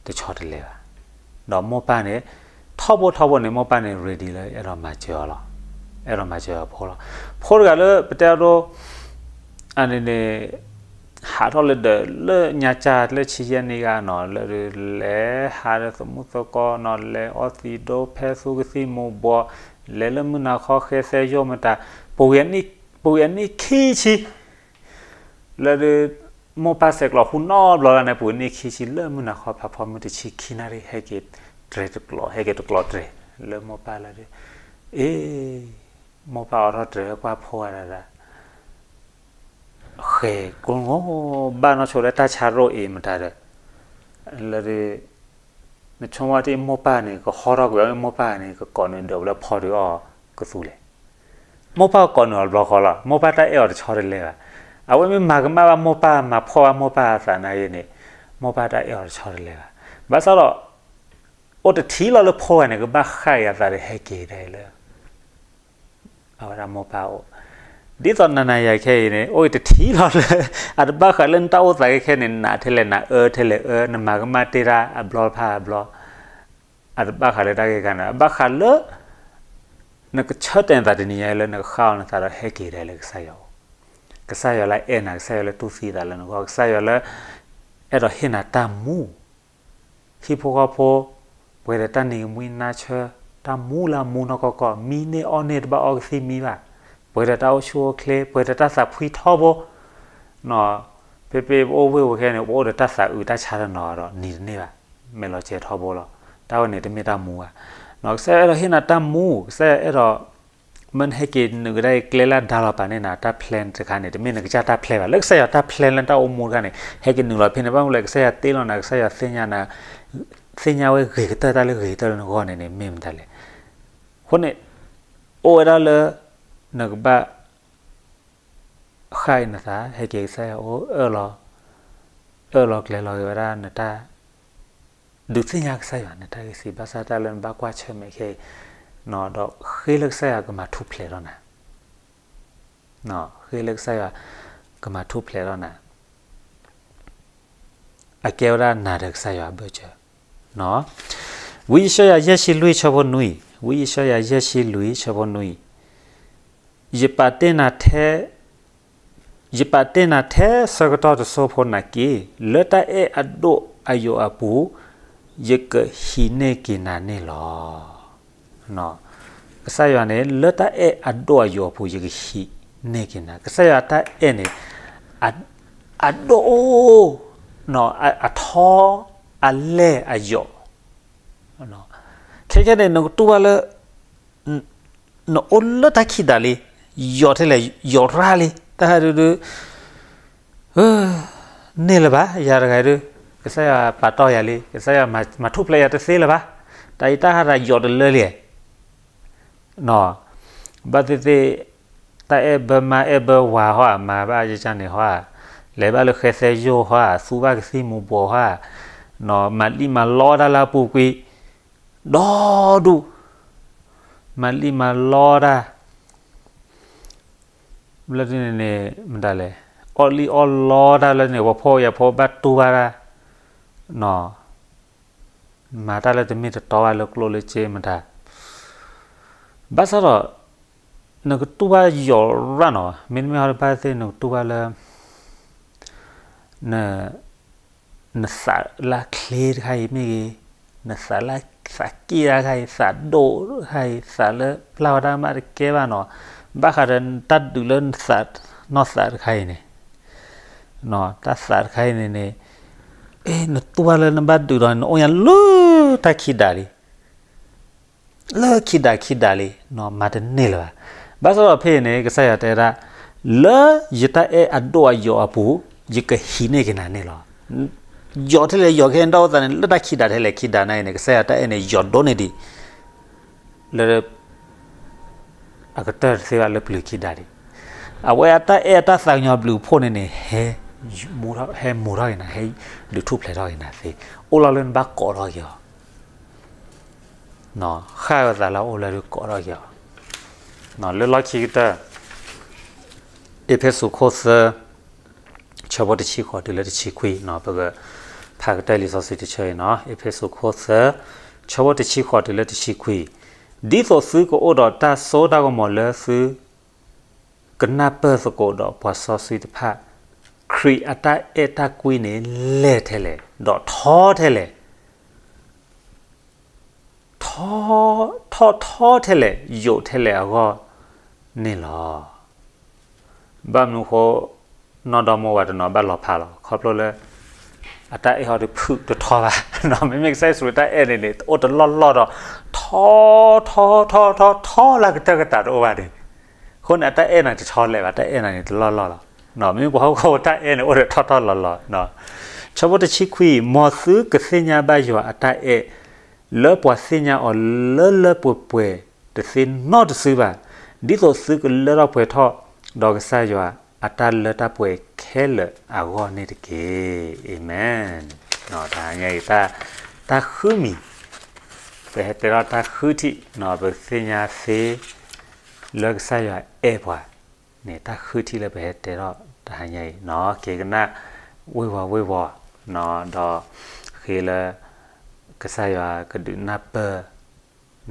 တဆီတလဲဘၣ်. ဒီးမိၢ်ပၢ်န့ၣ် ထီဘိထီဘိန့ၣ် မိၢ်ပၢ်န့ၣ် ready လၢအဲၣ်ဒိးမၤစၢၤအီၤလီၤ. အဲၣ်ဒိးမၤစၢၤအီၤဖိလီၤ. ဖိတဂၤလၢပတဲအဒိ အန့ၣ်န့ၣ် ဟးထီၣ်လၢဒီးလၢညါကၢ်လၢဆံယဲၢ်နံၣ်ဂၤနီၤ လၢလဲၤဟးဒီးသမူသကိးနီၤ လဲၤအီသံးဒိဖဲသူကသံၣ်မူၤဘှီး လဲၤလၢမုၢ်နၤခီဃဲသဲယိၣ်မတၤ ပူၤကွံာ်အနံၣ်ခံဆံ လၢဒုး မိၢ်ပၢ်ဆဲးကျိးဟူနီတဘျီလၢ်န့ၣ် ပူၤကွံာ်အနံၣ်ခံဆံ လၢမုၢ်နၤခီဖးဖီမုၢ်တဆံခံနၣ်ရံၣ် ဟဲက့ၤတြဲၤတကျိး ဟဲက့ၤတကျိးတြဲၤ လၢမိၢ်ပၢ်လၢဒုး အ့ မိၢ်ပၢ်အိးထီၣ်တြဲၤကွၢ်ဖိဂၤဒၣ်ဒၣ် ဃဲၤကိးဂီၤ ဘၣ်နီၢ်ဆိလၢတၢ်ဆါရိၣ်အံၤမတၤဒီး လၢဒုး နဆိကမိၣ်ဝဲဒၣ်မိၢ်ပၢ်န့ၣ် ကဟီထီၣ်ကွံာ်အီၤ မိၢ်ပၢ်န့ၣ် ကကိးနုာ်ဒီးလၢဖီဒုးအီၣ်ကသူလဲၣ်. မိၢ်ပၢ်ကကိးနုာ်အီၤတဘျီဃီလီၤ. မိၢ်ပၢ်တၢ်အဲၣ်အီၤတဆီတလဲဘၣ်. အဝဲမ့ၢ်မၤကမၣ်ဘၣ်မိၢ်ပၢ် မၤဖှီၣ်ဘၣ်မိၢ်ပၢ်အသးနာ်ဂ့ၤန့ၣ် မိၢ်ပၢ်တၢ်အဲၣ်အီၤတဆီတလဲဘၣ်. ဘၣ်ဆၣ်ဒီး အိၣ်တထံၣ်လီၤလၢဖိဂၤန့ၣ် ကဘၣ်ဃၣ်က့ၤအသးဒီးဟဲက့ၤဒၣ်အံၤလၢ အဝဲဒၣ်မိၢ်ပၢ်အိၣ်, ဒ်သိးနၤနၤယၤခဲအံၤန့ၣ် အိၣ်တထံၣ်လီၤလၢ အတဘၣ်ဃးလၢနတၢ်အိၣ်သးခဲခဲန့ၣ် နးထဲလဲၣ်နးအၢထဲလဲၣ်အၢ နမၤကမၣ်တ့ၢ်တၢ်အဘျီတဖၣ်အဘျီ, အတဘၣ်ဃးလၢတၢ်ဂ့ၢ်ခါန့ၣ် အဘၣ်ဃးလၢ နကဆၢတဲာ်နသးတနံၤညါလၢနကဃၣ်အီၤနသးဒီးဟဲက့ၤဒၣ်လၢကစၢ်ယွၤအိၣ်, ကစၢ်ယွၤလၢအအဲၣ်နၤ ကစၢ်ယွၤလၢတူၢ်သံသးလၢနဂီၢ် ကစၢ်ယွၤလၢ အဲၣ်ဒိးဟ့ၣ်နၤတၢ်မူ ဟံၣ်ဖိဃီဖိ, ပှဲၤဒီးတၢ်နံၤကမှံနါဆၢ, တၢ်မူလၢအမူနီၢ်ကီၢ်ကီၢ်, မံန့ၢ်အီၣ်န့ၢ်တဘၣ်အီကသံၣ်မံဘၣ်, ပှဲၤဒီးတၢ်အိၣ်ဆူၣ်အိၣ်ချ့, ပှဲၤဒီးတၢ်သးဖှံထီဘိ, ဖဲဖဲပအိၣ်ဝ့ၢ်ဝဲခဲန့ၣ် ပအိၣ်ဒီးတၢ်သးအုးတၢ်ဆါတနီၤဒီးနံၤတန့ၢ်ဘၣ်, မဲာ်လီၤစဲၤထီဘိလီၤ. တၢ်ဝဲန့ၣ်တမ့ၢ်တၢ်မူဘၣ်. ကစၢ်ယွၤအဲၣ်ဒိးဟ့ၣ်နၤတၢ်မူ, ကစၢ်ယွၤအဲၣ်ဒိး မ့ၢ်နဟဲက့ၤနုာ်ကဒါအံၤကျဲလၢအဒါလီၤပာ်န့ၢ်နၤ တၢ် plan တခါန့ၣ် တမ့ၢ်နကစၢ်တၢ် plan ဘၣ်. လၢကစၢ်ယွၤတၢ် plan လၢတၢ်အိၣ်မူတခါန့ၣ် ဟဲက့ၤနုာ်လီၤဖဲန့ၣ် ဘၣ်မနုၤလဲၣ် ကစၢ်ယွၤတ့လီၤနၤ ကစၢ်ယွၤသ့ၣ်ညါနၤ သ့ၣ်ညါဝဲဂ့ၤကတၢၢ်တၢ်လၢဂ့ၤကတၢၢ်လၢနဂီၢ်န့ၣ်န့ၣ် မ့ၢ်မတၤလဲၣ်. အဃိန့ၣ် အိၣ်ဝဲဒၣ်လၢ နကဘၣ် ဃၣ်အံၤနသး ဟဲက့ၤကစၢ်ယွၤအိၣ်အၢၣ်လီၤ အၢၣ်လီၤကျဲၤလီၤက့ၤဝဲဒၣ်နတၢ် ဒုးသ့ၣ်ညါကစၢ်ယွၤ နတၢ်ဂံၢ်စၢ်ဘါစၢ်တၢ်လၢနဘၣ်ကွၢ်ဆၢၣ်မဲာ်ခဲအံၤ ဒီးဃ့လၢကစၢ်ယွၤကမၤထူၣ်ဖျဲးထီၣ်နၤ ဃ့လၢကစၢ်ယွၤ ကမၤထူၣ်ဖျဲးထီၣ်နၤ အကဲဝဲဒၣ်နၤဒီးကစၢ်ယွၤအဘၢၣ်စၢၤ. ဝံယၡါယၤယဲၢ်ဆံလွံၢ်ဆၢဖိနွံ, ဝံယၡါယၤယဲၢ်ဆံလွံၢ်ဆၢဖိနွံ, ယပာ်တ့ၢ်နၤထဲ ယပာ်တ့ၢ်နၤထဲဆၢကတီၢ်တစိၢ်ဖိနာ်က့, လၢတၢ်အဲၣ်အဒိၣ်အယိာ်အပူၤ, ယကဟံးန့ၢ်က့ၤနၤန့ၣ်လီၤ. ကစၢ်ယွၤန့ၣ် လၢတၢ်အဲၣ်အဒိၣ်အယိာ်အပူၤ ယကဟံးန့ၢ်က့ၤနၤ. ကစၢ်ယွၤတၢ်အဲၣ်န့ၣ် အဒိၣ် အထီ အလဲၢ်အယိာ် ခဲခဲန့ၣ် နကတူၢ်ဘၣ်လၢ နအိၣ်လၢတၢ်ခံးတးလံ, ယိာ်ထဲလဲၣ် ယိာ်ရၣ်လံ, တၢ်ဟဲဒုဒု န့ၢ်လၢၤဘၣ် ယၤတဂၤဒု, ကစၢ်ယွၤပာ်တီၢ်ယၤလံ, ကစၢ်ယွၤမၤထူၣ်ဖျဲးယၤတသ့လၢၤဘၣ်, တၢ်အံၤတၢ်ဟးတၢ်ယိာ်တလၢလံ, ဘၣ်သ့ၣ်သ့ၣ် တၢ်အဲၣ်ဘၢမါအဲၣ်ဘၢဝၤဟီဧါ, မၤဘၣ်ယကန့ၣ်ဟီဧါ, လဲၤဘၣ်လၢဃဲသဲယိၣ်ဟီဧါ, သူဘၣ်ကသံၣ်မူၤဘှီးဟီဧါ, မၤလံၣ်မၤလီတၢ်လၢအပူၤကွံာ် ဒီဒူၣ်, မၤလံၣ်မၤလီတၢ် လၢန့ၣ်န့ၣ် မတၤလဲၣ်, အီၣ်လံၣ်အီၣ်လီတၢ်လၢန့ၣ် ပှၤဖှီၣ်ယာ်ဖိဘၣ်တူၢ်ဘၣ်တၢ်, မၤတၢ်လၢတမ့ၢ်တတီဘၣ်လၢကျိၣ်လၢစ့မတၤ, ဘၣ်ဆၣ်ဒီး နကတူၢ်ဘၣ်ယိာ်ရၣ်နီၤ, မ့တမ့ၢ်ဟီတဘၣ်သ့ၣ် နကတူၢ်ဘၣ်လၢ နသးလၢချ့တခါအံၤမ့ၢ်ဂ့ၤ, နသးလၢသးက့ၣ်တခါအံၤ, သးဒိၣ်တခါအံၤ, သးလၢပျၢ်ဝဲတၢ်မးတကဲဘၣ်နီၤ, ဘၣ်ဃးဒီးတၢ်ဒုးလၢနသး နီၢ်သးတခါအံၤန့ၣ်, တၢ်သးတခါအံၤန့ၣ်န့ၣ်, အဲ နတူၢ်ဘၣ်လၢနဘၣ်ဒုးဒီး နအိၣ်ညါလၢတၢ်ခံဒးလံ လၢခံဒးခံဒးလံ, မၤတန့ၢ်လၢၤဘၣ်. ဘၣ်ဆၣ်ဒီးဖဲအံၤန့ၣ် ကစၢ်ယွၤတဲဒၣ်, လၢယတၢ်အဲၣ်အဒိၣ်အယိာ်အပူၤ ယကဟံးန့ၢ်က့ၤနၤန့ၣ်လီၤ. ယိာ်ထဲလဲၣ်ယိာ်ခဲအံၤ တၢ်အိၣ်သးန့ၣ် လၢတၢ်ခံဒးထဲလဲၣ်ခံဒးနၤအံၤန့ၣ် ကစၢ်ယွၤတၢ်အဲၣ်န့ၣ် ယိာ်ဒိၣ်န့ၢ်ဒံး လၢ အကတၢၢ်တသ့ဘၣ်လၢပျၢၤခံဒးဒံး, အဝဲအတၢ်အဲၣ်အတၢ်သးကညီၤဘျုးဖှိၣ်န့ၣ်န့ၣ် ဟဲမူထီၣ် ဟဲမူထီၣ်က့ၤနၤ, ဟဲဒုးထူၣ်ဖျဲးထီၣ်က့ၤနၤသ့, အိၣ်လီၤလၢနဘၣ်ကိးထီၣ်က့ၤအီၤ ဃၣ်ဝဲသးလၢအအိၣ်လၢဒုးကိးထီၣ်က့ၤအီၤ, လၢလီၢ်ခံကတၢၢ် အ့းဖ့းစူးခိၣ်သၢ ဆၢဖိတဆံဃိးတုၤလၢတဆံခွံ, ပကဖးကတၢၢ်လံာ်စီဆှံတဆၢအံၤနီၤ, အ့းဖ့းစူးခိၣ်သၢ ဆၢဖိတဆံဃိးတုၤလၢတဆံခွံ, ဒ်သိးသုကအိၣ်ဒီးတၢ်စိတၢ်ကမီၤလၢသု ကနၢ်ပၢၢ်သကိးဒီးပှၤစီဆှံတဖၣ်, ခရံာ်အတၢ်အဲၣ်တၢ်ကွံန့ၣ် လဲၢ်ထဲလဲၣ်, ဒီးထီထဲလဲၣ်, ထီ ထီထီထဲလဲၣ်, ယိာ်ထဲလဲၣ်အဂီၢ်န့ၣ်လီၤ. ဘၣ်မနုၤဃိ နီၢ်ဒီမါဝၤတနီၤဘၣ်လီၤဖးလီၤ, ခီဖျိလၢ အတၢ်အဲၣ်ဟီတဖုၣ်တထီဘၣ်, မ့မ့ၢ်ကစၢ်ယ့ၣ်ၡူးတၢ်အဲၣ်န့ၣ်န့ၣ် အိၣ်တလီၢ်လီၢ်ဒီး ထီ ထီ ထီ ထီ ထီလၢကတၢၢ်ကတးတအိၣ်ဘၣ်န့ၣ်, အဃိန့ၣ် အတၢ်အဲၣ်နၤတဆီလဲၣ်ဘၣ်, တၢ်အဲၣ်နၤန့ၣ်တလီၢ်လီၢ်လီၤ. မ့မ့ၢ်ပှၤဟီၣ်ခိၣ်ဖိတၢ်အဲၣ်န့ၣ် အိၣ်ဒီးထီထီလီၤလီၤ. ဆၢဖိတဆံခွံ, မ်သုကသ့ၣ်ညါဘၣ်ယွၤအတၢ်အဲၣ် လၢပှၤသ့ၣ်ညါအီၤလၢလၢပှဲၤပှဲၤတသ့နီတစုဘၣ်, ဒ်သိးသုကလၢထီၣ်ပှဲၤထီၣ်ဒီးကစၢ်ယွၤအတၢ်လၢတၢ်ပှဲၤခဲလၢာ်အဂီၢ်န့ၣ်တက့ၢ်. အၤမ့ၣ်. တဟါညါအံၤ တၢ်ဃုမံၤ, ပဟဲတဲထီၣ်တၢ်ဃုထံၣ်, ပသ့ၣ်ညါသ့ လၢကစၢ်ယွၤအဲၣ်ပှၤန့ၣ် တၢ်ဃုထံၣ်လၢပဟဲတဲထီၣ်တဟါညါအံၤနီၤ, က့ၤကနၣ်ဝ့ၢ်ဝီၤဝ့ၢ်ဝီၤ, ဒီးဃ့လၢ ကစၢ်ယွၤကဒုးနၢ်ပၢၢ်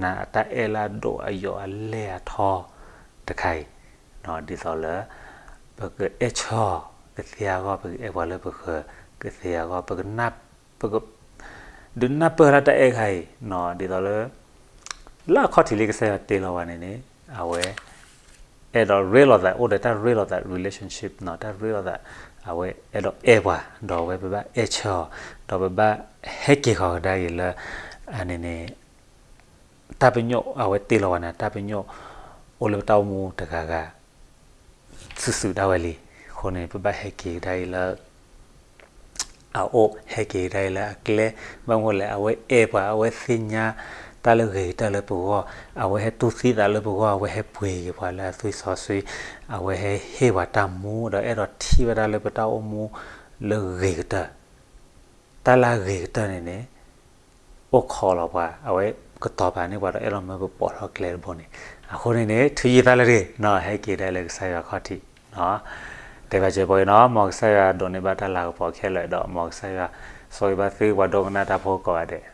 နၤအတၢ်အဲၣ်လၢအဒိၣ်အယိာ်အလဲၢ်အထီတခါအံၤ, ဒ်သိးလၢ ပကအဲၣ်ဆၢကသ့အဂီၢ်, ပကအဲၣ်ပှၤလၢပဃၢၤကသ့အဂီၢ်, ပက ဒုးနၢ်ပၢၢ်တၢ်အဲၣ်တခါအံၤ, ဒ်သိးလၢ လၢအခီၣ်ထံးလၢကစၢ်ယွၤတ့လီၤဝဲန့ၣ်န့ၣ် အဝဲ အဲၣ်ဒိးရ့လိာ်သး အိၣ်ဒီးတၢ်ရ့လိာ်သး relationship တၢ်ရ့လိာ်သး, အဝဲအဲၣ်ဒိးအဲၣ်ပှၤ, ဒီးအဝဲပဘၣ်အဲၣ်ဆၢအီၤ, ဒီးပဘၣ်ဟဲက့ၤဃီၤကဒါက့ၤလၢ အန့ၣ်န့ၣ် တၢ်ပညိၣ်အဝဲတ့လီၤဝဲန့ၣ် တၢ်ပညိၣ်အိၣ်လၢပတၢ်အိၣ်မူတဂၤဂၤ စုာ်စုာ်ဒၣ်ဝဲလံ. အဃိန့ၣ် ပဘၣ်ဟဲက့ၤကဒါအံၤလၢ အအိၣ်, ဟဲက့ၤကဒါအံၤလၢအကျဲ, ဘၣ်မနုၤလဲၣ် အဝဲအဲၣ်ပှၤ, အဝဲသ့ၣ်ညါတၢ်လၢဂ့ၤကတၢၢ်လၢပဂီၢ်, အဝဲဟဲတူၢ်သံသးလၢပဂီၢ်, အဝဲဟဲပှ့ၤက့ၤပှၤလၢအသွံၣ်စီဆှံ, အဝဲဟဲဟ့ၣ်ပှၤတၢ်မူ, ဒီးအဲၣ်ဒိးထံၣ်ဝဲဒၣ်လၢပတၢ်အိၣ်မူလၢဂ့ၤကတၢၢ် တၢ်လၢအဂ့ၤကတၢၢ်န့ၣ်န့ၣ် အိၣ်ခိးလီၤပှၤ, အဝဲကတီၤပာ်န့ၢ်ပှၤဒီး အဲၣ်ဒိးမၢပပိာ်ထီၣ်ကျဲတဘိန့ၣ်. အဃိန့ၣ်န့ၣ် ထုးယံာ်သးလၢတဂ့ၤ, ဟဲက့ၤဒၣ်လၢကစၢ်ယွၤခီၣ်ထံး. တဲဘၣ်စဲးဖိအံၤနီၤ, မ်ကစၢ်ယွၤဒိးန့ၢ်ဘၣ်တၢ်လၤကပီၤခဲလၢာ်, ဒီးမ်ကစၢ်ယွၤဆိၣ်ဂ့ၤဘၣ်သုပှၤဒိကနၣ်တၢ်ဖိကိးဂၤဒဲး.